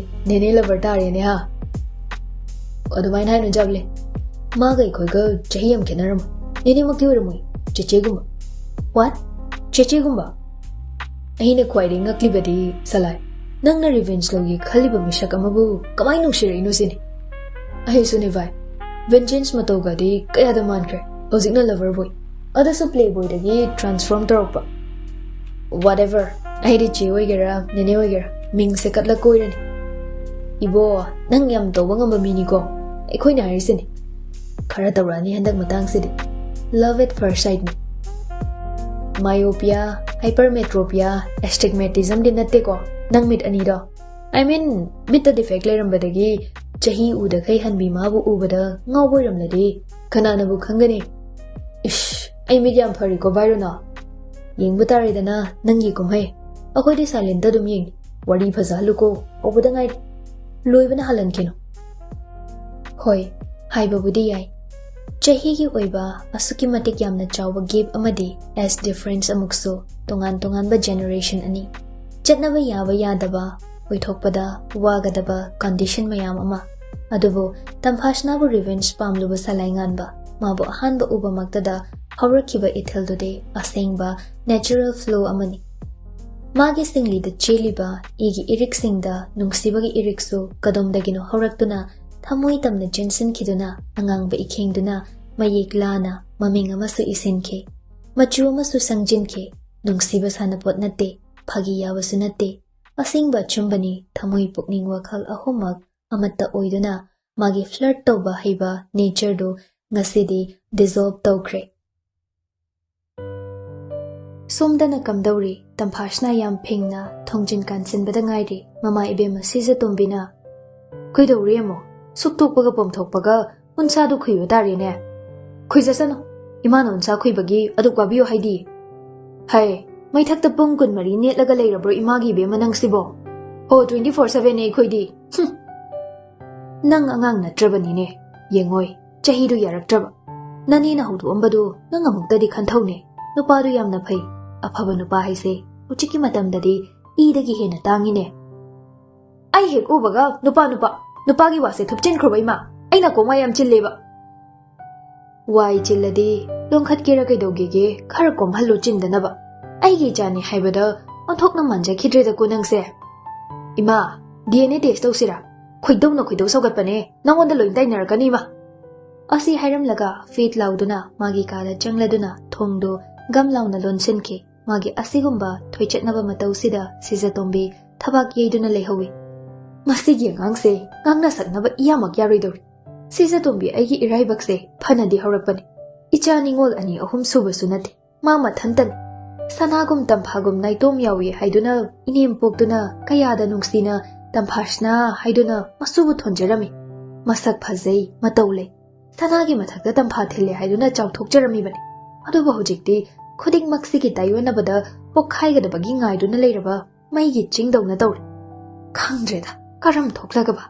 ꯅꯦꯅꯦ ꯂꯚꯔ ꯇꯥꯔꯦꯅꯦ ꯍꯥ?" "ꯑꯗꯨꯃꯥꯏꯅ ꯍꯥꯏꯅꯨ ꯖꯥꯕꯂꯦ, ꯃꯥꯒ ꯑꯩꯈꯣꯏꯒ ꯆꯍꯤ ꯌꯥꯝ ꯈꯦꯠꯅꯔꯝꯃꯣꯏ꯫ ꯅꯦꯅꯦꯃꯛꯇꯤ ꯑꯣꯏꯔꯝꯃꯣꯏ, ꯆꯦꯆꯦꯒꯨꯝꯕ꯫" "What? ꯆꯦꯆꯦꯒꯨꯝꯕ?" ꯑꯩꯅ ꯈ꯭ꯋꯥꯏꯗꯒꯤ ꯉꯛꯂꯤꯕꯗꯤ, ꯁꯂꯥꯏ, ꯅꯪꯅ ꯔꯤꯚꯦꯟꯖ ꯂꯧꯒꯦ ꯈꯜꯂꯤꯕ ꯃꯤꯁꯛ ꯑꯃꯕꯨ ꯀꯃꯥꯏꯅ ꯅꯨꯡꯁꯤꯔꯛꯏꯅꯣ ꯁꯤꯅꯤ꯫ ꯑꯩꯁꯨꯅꯦ ꯚꯥꯏ, ꯚꯦꯟꯖꯦꯟꯁ ꯃꯇꯧꯒꯗꯤ ꯀꯌꯥꯗ ꯃꯥꯟꯈ꯭ꯔꯦ꯫ ꯍꯧꯖꯤꯛꯅ ꯂꯚꯔ ꯕꯣꯏ, ꯑꯗꯨꯁꯨ ꯄ꯭ꯂꯦ ꯕꯣꯏꯗꯒꯤ ꯇ꯭ꯔꯥꯟꯁꯐꯣꯔꯝ ꯇꯧꯔꯛꯄ꯫ Whatever, ꯑꯩꯗꯤ ꯆꯦ ꯑꯣꯏꯒꯦꯔꯥ ꯅꯦꯅꯦ ꯑꯣꯏꯒꯦꯔꯥ ꯃꯤꯡꯁꯦ ꯀꯠꯂ ꯀꯣꯏꯔꯅꯤ꯫ ꯏꯕꯣ, ꯅꯪ ꯌꯥꯝ ꯇꯧꯕ ꯉꯝꯕ ꯃꯤꯅꯤꯀꯣ, ꯑꯩꯈꯣꯏꯅ ꯍꯥꯏꯔꯤꯁꯤꯅꯤ꯫ ꯈꯔ ꯇꯧꯔꯛꯑꯅꯤ ꯍꯟꯗꯛ ꯃꯇꯥꯡꯁꯤꯗꯤ꯫ Love at first sightꯅꯤ꯫ Myopia, hypermetropia, astigmatismꯗꯤ ꯅꯠꯇꯦꯀꯣ ꯅꯪ ꯃꯤꯠ ꯑꯅꯤꯗꯣ? I mean, ꯃꯤꯠꯇ ꯗꯤꯐꯦꯛ ꯂꯩꯔꯝꯕꯗꯒꯤ ꯆꯍꯤ ꯎꯗꯈꯩ ꯍꯟꯕꯤ ꯃꯥꯕꯨ ꯎꯕꯗ ꯉꯥꯎꯕ ꯑꯣꯏꯔꯝꯂꯗꯤ ꯀꯅꯥꯅꯕꯨ ꯈꯪꯒꯅꯤ? ꯏꯁ, ꯑꯩ ꯃꯤꯠ ꯌꯥꯝ ꯐꯔꯤꯀꯣ ꯚꯥꯏ ꯔꯣꯅꯥꯜ꯫ ꯌꯦꯡꯕ ꯇꯥꯔꯦꯗꯅ ꯅꯪꯒꯤ ꯀꯨꯝꯍꯩ꯫ ꯑꯩꯈꯣꯏꯗꯤ ꯁꯥꯏꯂꯦꯟꯇ ꯑꯗꯨꯝ ꯌꯦꯡꯉꯤ꯫ ꯋꯥꯔꯤ ꯐꯖꯍꯜꯂꯨꯀꯣ, ꯍꯧꯕꯗ ꯉꯥꯏꯔꯤ꯫ ꯂꯣꯏꯕꯅ ꯍꯥꯜꯍꯟꯈꯤꯅꯨ꯫ ꯍꯣꯏ, ꯍꯥꯏꯕꯕꯨꯗꯤ ꯌꯥꯏ꯫ ꯆꯍꯤꯒꯤ ꯑꯣꯏꯕ ꯑꯁꯨꯛꯀꯤ ꯃꯇꯤꯛ ꯌꯥꯝꯅ ꯆꯥꯎꯕ ꯒꯦꯞ ꯑꯃꯗꯤ age difference ꯑꯃꯨꯛꯁꯨ꯫ ꯇꯣꯉꯥꯟ ꯇꯣꯉꯥꯟꯕ ꯖꯦꯅꯦꯔꯦꯁꯟ ꯑꯅꯤ꯫ ꯆꯠꯅꯕ ꯌꯥꯕ ꯌꯥꯗꯕ, ꯑꯣꯏꯊꯣꯛꯄꯗ ꯋꯥꯒꯗꯕ ꯀꯟꯗꯤꯁꯟ ꯃꯌꯥꯝ ꯑꯃ꯫ ꯑꯗꯨꯕꯨ ꯇꯝꯐꯥꯁꯅꯥꯕꯨ ꯔꯤꯚꯦꯟꯖ ꯄꯥꯝꯂꯨꯕ ꯁꯂꯥꯏꯉꯥꯟꯕ, ꯃꯥꯕꯨ ꯑꯍꯥꯟꯕ ꯎꯕꯃꯛꯇꯗ ꯍꯧꯔꯛꯈꯤꯕ ꯏꯊꯤꯜꯗꯨꯗꯤ ꯑꯁꯦꯡꯕ natural flow ꯑꯃꯅꯤ꯫ ꯃꯥꯒꯤ ꯁꯤꯡꯂꯤꯗ ꯆꯦꯜꯂꯤꯕ ꯏꯒꯤ ꯏꯔꯤꯛꯁꯤꯡꯗ ꯅꯨꯡꯁꯤꯕꯒꯤ ꯏꯔꯤꯛꯁꯨ ꯀꯗꯣꯝꯗꯒꯤꯅꯣ ꯍꯧꯔꯛꯇꯨꯅ ꯊꯃꯣꯏ ꯇꯝꯅ ꯆꯦꯟꯁꯤꯟꯈꯤꯗꯨꯅ ꯑꯉꯥꯡꯕ ꯏꯈꯦꯡꯗꯨꯅ ꯃꯌꯦꯛ ꯂꯥꯅ ꯃꯃꯤꯡ ꯑꯃꯁꯨ ꯏꯁꯤꯟꯈꯤ꯫ ꯃꯆꯨ ꯑꯃꯁꯨ ꯁꯪꯖꯤꯟꯈꯤ꯫ ꯅꯨꯡꯁꯤꯕ ꯁꯥꯟꯅꯄꯣꯠ ꯅꯠꯇꯦ, ꯐꯥꯒꯤ ꯌꯥꯕꯁꯨ ꯅꯠꯇꯦ꯫ ꯑꯁꯦꯡꯕ ꯑꯆꯨꯝꯕꯅꯤ, ꯊꯃꯣꯏ ꯄꯨꯛꯅꯤꯡ ꯋꯥꯈꯜ ꯑꯍꯨꯝꯃꯛ ꯑꯃꯠꯇ ꯑꯣꯏꯗꯨꯅ ꯃꯥꯒꯤ ꯐ꯭ꯂꯔꯠ ꯇꯧꯕ ꯍꯩꯕ ꯅꯦꯆꯔꯗꯨ ꯉꯁꯤꯗꯤ ꯗꯤꯖꯣꯜꯕ ꯇꯧꯈ꯭ꯔꯦ꯫ ꯁꯣꯝꯗꯅ ꯀꯝꯗꯧꯔꯤ? ꯇꯝꯐꯥꯁꯅꯥ ꯌꯥꯝ ꯐꯤꯡꯅ ꯊꯣꯡꯖꯤꯟ ꯀꯥꯟꯁꯤꯟꯕꯗ ꯉꯥꯏꯔꯤ꯫ ꯃꯃꯥ ꯏꯕꯦꯝꯃ ꯁꯤꯖꯇꯣꯝꯕꯤꯅ, "ꯀꯩꯗꯧꯔꯤ ꯑꯃꯨꯛ? ꯁꯨꯛ ꯇꯣꯛꯄꯒ ꯄꯣꯝꯊꯣꯛꯄꯒ ꯎꯟꯁꯥꯗꯨ ꯈꯨꯏꯕ ꯇꯥꯔꯦꯅꯦ"꯫ "ꯈꯨꯏꯖꯁꯅꯨ꯫ ꯏꯃꯥꯅ ꯎꯟꯁꯥ ꯈꯨꯏꯕꯒꯤ ꯑꯗꯨꯛ ꯋꯥꯕꯤꯌꯨ ꯍꯥꯏꯗꯤ?" "ꯍꯥꯏ, ꯃꯩꯊꯛꯇ ꯄꯨꯡ ꯀꯨꯟꯃꯔꯤ ꯅꯦꯠꯂꯒ ꯂꯩꯔꯕ꯭ꯔꯣ ꯏꯃꯥꯒꯤ ꯏꯕꯦꯝꯃ ꯅꯪꯁꯤꯕꯣ? ꯍꯣ, twenty four seven ꯅꯦ ꯑꯩꯈꯣꯏꯗꯤ꯫ ꯍꯨꯝ꯫ ꯅꯪ ꯑꯉꯥꯡ ꯅꯠꯇ꯭ꯔꯕꯅꯤꯅꯦ꯫ ꯌꯦꯡꯉꯣꯏ, ꯆꯍꯤꯗꯨ ꯌꯥꯔꯛꯇ꯭ꯔꯕ꯫ ꯅꯅꯦꯅ ꯍꯧꯗꯣꯛꯑꯝꯕꯗꯨ ꯅꯪ ꯑꯃꯨꯛꯇꯗꯤ ꯈꯟꯊꯧꯅꯦ꯫ ꯅꯨꯄꯥꯗꯨ ꯌꯥꯝꯅ ꯐꯩ꯫ ꯑꯐꯕ ꯅꯨꯄꯥ ꯍꯥꯏꯁꯦ ꯍꯧꯖꯤꯛꯀꯤ ꯃꯇꯝꯗꯗꯤ ꯏꯗꯒꯤ ꯍꯦꯟꯅ ꯇꯥꯡꯉꯤꯅꯦ꯫ ꯑꯩ ꯍꯦꯛ ꯎꯕꯒ ꯅꯨꯄꯥ, ꯅꯨꯄꯥ, ꯅꯨꯄꯥꯒꯤ ꯋꯥꯁꯦ ꯊꯨꯞꯆꯤꯟꯈ꯭ꯔꯣꯕ ꯏꯃꯥ꯫ ꯑꯩ ꯅꯥꯀꯣꯡ ꯋꯥ ꯌꯥꯝ ꯆꯤꯜꯂꯦꯕ꯫ ꯋꯥꯏ ꯆꯤꯜꯂꯗꯤ ꯂꯣꯟꯈꯠꯀꯦꯔꯥ ꯀꯩꯗꯧꯒꯦꯒꯦ, ꯈꯔ ꯀꯣꯝꯍꯜꯂꯨ ꯆꯤꯟꯗꯅꯕ꯫ ꯑꯩꯒꯤ ꯏꯆꯥꯅꯤ ꯍꯥꯏꯕꯗ ꯑꯣꯟꯊꯣꯛꯅ ꯃꯥꯟꯖꯈꯤꯗ꯭ꯔꯦꯗꯀꯣ ꯅꯪꯁꯦ꯫ ꯏꯃꯥ, D N A test ꯇꯧꯁꯤꯔꯥ? ꯈꯣꯏꯗꯧꯅ ꯈꯣꯏꯗꯧ ꯁꯧꯒꯠꯄꯅꯦ, ꯅꯉꯣꯟꯗ ꯂꯣꯏ ꯇꯥꯏꯅꯔꯛꯀꯅꯤ ꯏꯃꯥ꯫ ꯑꯁꯤ ꯍꯥꯏꯔꯝꯂꯒ ꯐꯤꯠ ꯂꯥꯎꯗꯨꯅ ꯃꯥꯒꯤ ꯀꯥꯗ ꯆꯪꯂꯗꯨꯅ ꯊꯣꯡꯗꯨ ꯒꯝ ꯂꯥꯎꯅ ꯂꯣꯟꯁꯤꯟꯈꯤ꯫ ꯃꯥꯒꯤ ꯑꯁꯤꯒꯨꯝꯕ ꯊꯣꯏꯆꯠꯅꯕ ꯃꯇꯧꯁꯤꯗ ꯁꯤꯖꯇꯣꯝꯕꯤ ꯊꯕꯥꯛ ꯌꯩꯗꯨꯅ ꯂꯩꯍꯧꯏ꯫ "ꯃꯁꯤꯒꯤ ꯑꯉꯥꯡꯁꯦ ꯉꯥꯡꯅ ꯁꯛꯅꯕ ꯏꯌꯥꯃꯛ ꯌꯥꯔꯣꯏꯗꯧꯔꯤ꯫ ꯁꯤꯖꯇꯣꯝꯕꯤ ꯑꯩꯒꯤ ꯏꯔꯥꯏꯕꯛꯁꯦ ꯐꯅꯗꯤ ꯍꯧꯔꯛꯄꯅꯤ꯫ ꯏꯆꯥ ꯅꯤꯉꯣꯜ ꯑꯅꯤ ꯑꯍꯨꯝ ꯁꯨꯕꯁꯨ ꯅꯠꯇꯦ꯫ ꯃꯥ ꯃꯊꯟꯇꯅꯤ꯫ ꯁꯅꯥꯒꯨꯝ ꯇꯝꯐꯥꯒꯨꯝ ꯅꯥꯏꯇꯣꯝ ꯌꯥꯎꯏ ꯍꯥꯏꯗꯨꯅ ꯏꯅꯦꯝ ꯄꯣꯛꯇꯨꯅ ꯀꯌꯥꯗ ꯅꯨꯡꯁꯤꯅ ꯇꯝꯐꯥꯁꯅꯥ ꯍꯥꯏꯗꯨꯅ ꯃꯁꯨꯕꯨ ꯊꯣꯟꯖꯔꯝꯃꯤ꯫ ꯃꯁꯛ ꯐꯖꯩ, ꯃꯇꯧ ꯂꯩ꯫ ꯁꯅꯥꯒꯤ ꯃꯊꯛꯇ ꯇꯝꯐꯥ ꯊꯤꯜꯂꯦ ꯍꯥꯏꯗꯨꯅ ꯆꯥꯎꯊꯣꯛꯆꯔꯝꯃꯤꯕꯅꯤ꯫ ꯑꯗꯨꯕꯨ ꯍꯧꯖꯤꯛꯇꯤ ꯈꯨꯗꯤꯡꯃꯛꯁꯤꯒꯤ ꯇꯥꯏꯌꯣꯟꯅꯕꯗ ꯄꯣꯛꯈꯥꯏꯒꯗꯕꯒꯤ ꯉꯥꯏꯗꯨꯅ ꯂꯩꯔꯕ ꯃꯩꯒꯤ ꯆꯤꯡꯗꯧꯅ ꯇꯧꯔꯦ꯫ ꯈꯪꯗ꯭ꯔꯦꯗ, ꯀꯔꯝ ꯊꯣꯛꯂꯒꯕ?"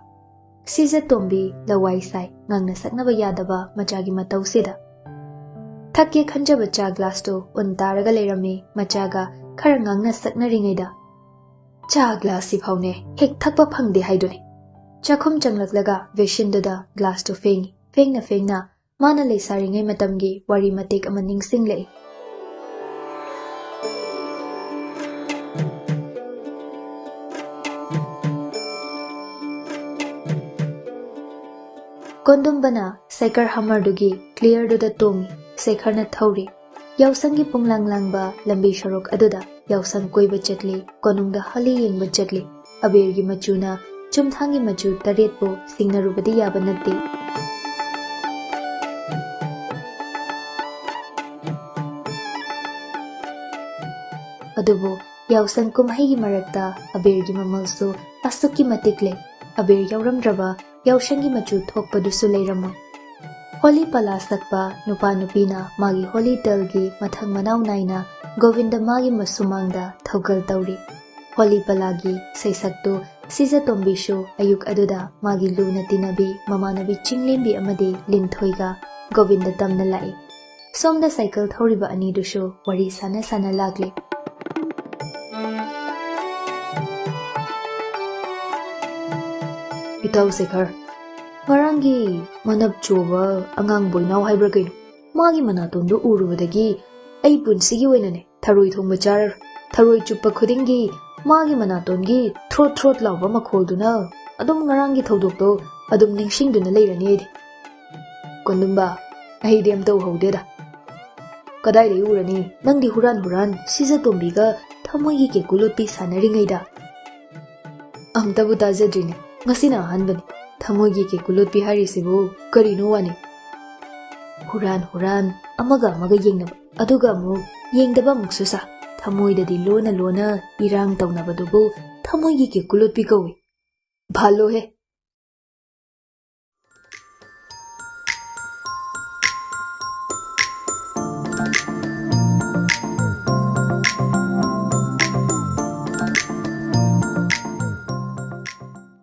ꯁꯤꯖꯇꯣꯝꯕꯤ ꯂꯋꯥꯏ ꯁꯥꯏ, ꯉꯥꯡꯅ ꯁꯛꯅꯕ ꯌꯥꯗꯕ ꯃꯆꯥꯒꯤ ꯃꯇꯧꯁꯤꯗ꯫ ꯊꯛꯀꯦ ꯈꯟꯖꯕ ꯆꯥ ꯒ꯭ꯂꯥꯁꯇꯨ ꯎꯟ ꯇꯥꯔꯒ ꯂꯩꯔꯝꯃꯤ꯫ ꯃꯆꯥꯒ ꯈꯔ ꯉꯥꯡꯅ ꯁꯛꯅꯔꯤꯉꯩꯗ, "ꯆꯥ ꯒ꯭ꯂꯥꯁ ꯁꯤꯐꯥꯎꯅꯦ ꯍꯦꯛ ꯊꯛꯄ ꯐꯪꯗꯦ ꯍꯥꯏꯗꯨꯅꯤ"꯫ ꯆꯥꯛꯈꯨꯝ ꯆꯪꯂꯛꯂꯒ ꯕꯦꯁꯤꯟꯗꯨꯗ ꯒ꯭ꯂꯥꯁꯇꯨ ꯐꯦꯡꯉꯤ꯫ ꯐꯦꯡꯅ ꯐꯦꯡꯅ ꯃꯥꯅ ꯂꯩꯁꯥꯔꯤꯉꯩ ꯃꯇꯝꯒꯤ ꯋꯥꯔꯤ ꯃꯇꯦꯛ ꯑꯃ ꯅꯤꯡꯁꯤꯡꯂꯛꯏ꯫ ꯀꯣꯟꯗꯨꯝꯕꯅ ꯁꯥꯏꯀꯜ ꯍꯃꯔꯗꯨꯒꯤ ꯀ꯭ꯂꯤꯌꯔꯗꯨꯗ ꯇꯣꯡꯏ꯫ ꯁꯦꯈꯔꯅ ꯊꯧꯔꯤ꯫ ꯌꯥꯎꯁꯪꯒꯤ ꯄꯨꯡꯂꯥꯡ ꯂꯥꯡꯕ ꯂꯝꯕꯤ ꯁꯣꯔꯣꯛ ꯑꯗꯨꯗ ꯌꯥꯎꯁꯪ ꯀꯣꯏꯕ ꯆꯠꯂꯤ, ꯀꯣꯅꯨꯡꯗ ꯍꯣꯂꯤ ꯌꯦꯡꯕ ꯆꯠꯂꯤ꯫ ꯑꯕꯦꯔꯒꯤ ꯃꯆꯨꯅ ꯆꯨꯝꯊꯥꯡꯒꯤ ꯃꯆꯨ ꯇꯔꯦꯠꯄꯨ ꯁꯤꯡꯅꯔꯨꯕꯗꯤ ꯌꯥꯕ ꯅꯠꯇꯦ꯫ ꯑꯗꯨꯕꯨ ꯌꯥꯎꯁꯪ ꯀꯨꯝꯍꯩꯒꯤ ꯃꯔꯛꯇ ꯑꯕꯦꯔꯒꯤ ꯃꯃꯜꯁꯨ ꯑꯁꯨꯛꯀꯤ ꯃꯇꯤꯛ ꯂꯩ꯫ ꯑꯕꯦꯔ ꯌꯥꯎꯔꯝꯗ꯭ꯔꯕ ꯌꯥꯎꯁꯪꯒꯤ ꯃꯆꯨ ꯊꯣꯛꯄꯗꯨꯁꯨ ꯂꯩꯔꯝꯃꯣꯏ꯫ ꯍꯣꯂꯤ ꯄꯂꯥ ꯁꯛꯄ ꯅꯨꯄꯥ ꯅꯨꯄꯤꯅ ꯃꯥꯒꯤ ꯍꯣꯂꯤ ꯗꯜꯒꯤ ꯃꯊꯪ ꯃꯅꯥꯎ ꯅꯥꯏꯅ ꯒꯣꯕꯤꯟꯗ ꯃꯥꯒꯤ ꯃꯁꯨꯃꯥꯡꯗ ꯊꯧꯒꯜ ꯇꯧꯔꯤ꯫ ꯍꯣꯂꯤ ꯄꯂꯥꯒꯤ ꯁꯩꯁꯛꯇꯨ ꯁꯤꯖꯇꯣꯝꯕꯤꯁꯨ ꯑꯌꯨꯛ ꯑꯗꯨꯗ ꯃꯥꯒꯤ ꯂꯨꯅ ꯇꯤꯟꯅꯕꯤ ꯃꯃꯥꯟꯅꯕꯤ ꯆꯤꯡꯂꯦꯝꯕꯤ ꯑꯃꯗꯤ ꯂꯤꯟꯊꯣꯏꯒ ꯒꯣꯕꯤꯟꯗ ꯇꯝꯅ ꯂꯥꯛꯏ꯫ ꯁꯣꯝꯗ ꯁꯥꯏꯀꯜ ꯊꯧꯔꯤꯕ ꯑꯅꯤꯗꯨꯁꯨ ꯋꯥꯔꯤ ꯁꯥꯟꯅ ꯁꯥꯟꯅ ꯂꯥꯛꯂꯤ꯫ ꯏꯇꯥꯎ ꯁꯦꯈꯔ, ꯉꯔꯥꯡꯒꯤ ꯃꯅꯞ ꯆꯨꯕ ꯑꯉꯥꯡ ꯕꯣꯏꯅꯥꯎ ꯍꯥꯏꯕ꯭ꯔꯥ ꯀꯩꯅꯣ, ꯃꯥꯒꯤ ꯃꯅꯥꯇꯣꯟꯗꯨ ꯎꯔꯨꯕꯗꯒꯤ ꯑꯩ ꯄꯨꯟꯁꯤꯒꯤ ꯑꯣꯏꯅꯅꯦ ꯊꯔꯣꯏ ꯊꯣꯡꯕ ꯆꯥꯔꯔꯣꯏ꯫ ꯊꯔꯣꯏ ꯆꯨꯞꯄ ꯈꯨꯗꯤꯡꯒꯤ ꯃꯥꯒꯤ ꯃꯅꯥꯇꯣꯟꯒꯤ ꯊ꯭ꯔꯣꯠ ꯊ꯭ꯔꯣꯠ ꯂꯥꯎꯕ ꯃꯈꯣꯜꯗꯨꯅ ꯑꯗꯨꯝ ꯉꯔꯥꯡꯒꯤ ꯊꯧꯗꯣꯛꯇꯣ ꯑꯗꯨꯝ ꯅꯤꯡꯁꯤꯡꯗꯨꯅ ꯂꯩꯔꯅꯤ ꯑꯩꯗꯤ꯫ ꯀꯣꯟꯗꯨꯝꯕ, ꯑꯩꯗꯤ ꯑꯝꯇ ꯎꯍꯧꯗꯦꯗ꯫ ꯀꯗꯥꯏꯗꯒꯤ ꯎꯔꯅꯤ? ꯅꯪꯗꯤ ꯍꯨꯔꯥꯟ ꯍꯨꯔꯥꯟ ꯁꯤꯖꯇꯣꯝꯕꯤꯒ ꯊꯃꯣꯏꯒꯤ ꯀꯦꯀꯨ ꯂꯣꯠꯄꯤ ꯁꯥꯟꯅꯔꯤꯉꯩꯗ꯫ ꯑꯝꯇꯕꯨ ꯇꯥꯖꯗ꯭ꯔꯤꯅꯦ, ꯉꯁꯤꯅ ꯑꯍꯥꯟꯕꯅꯤ꯫ ꯊꯃꯣꯏꯒꯤ ꯀꯦꯀꯨ ꯂꯣꯠꯄꯤ ꯍꯥꯏꯔꯤꯁꯤꯕꯨ ꯀꯔꯤꯅꯣ ꯋꯥꯅꯤ? ꯍꯨꯔꯥꯟ ꯍꯨꯔꯥꯟ ꯑꯃꯒ ꯑꯃꯒ ꯌꯦꯡꯅꯕ, ꯑꯗꯨꯒ ꯑꯃꯨꯛ ꯌꯦꯡꯗꯕ ꯑꯃꯨꯛꯁꯨ ꯁꯥ꯫ ꯊꯃꯣꯏꯗꯗꯤ ꯂꯣꯟꯅ ꯂꯣꯟꯅ ꯏꯔꯥꯡ ꯇꯧꯅꯕꯗꯨꯕꯨ ꯊꯃꯣꯏꯒꯤ ꯀꯦꯀꯨ ꯂꯣꯠꯄꯤ ꯀꯧꯏ꯫ ꯚꯥꯜꯂꯣꯍꯦ,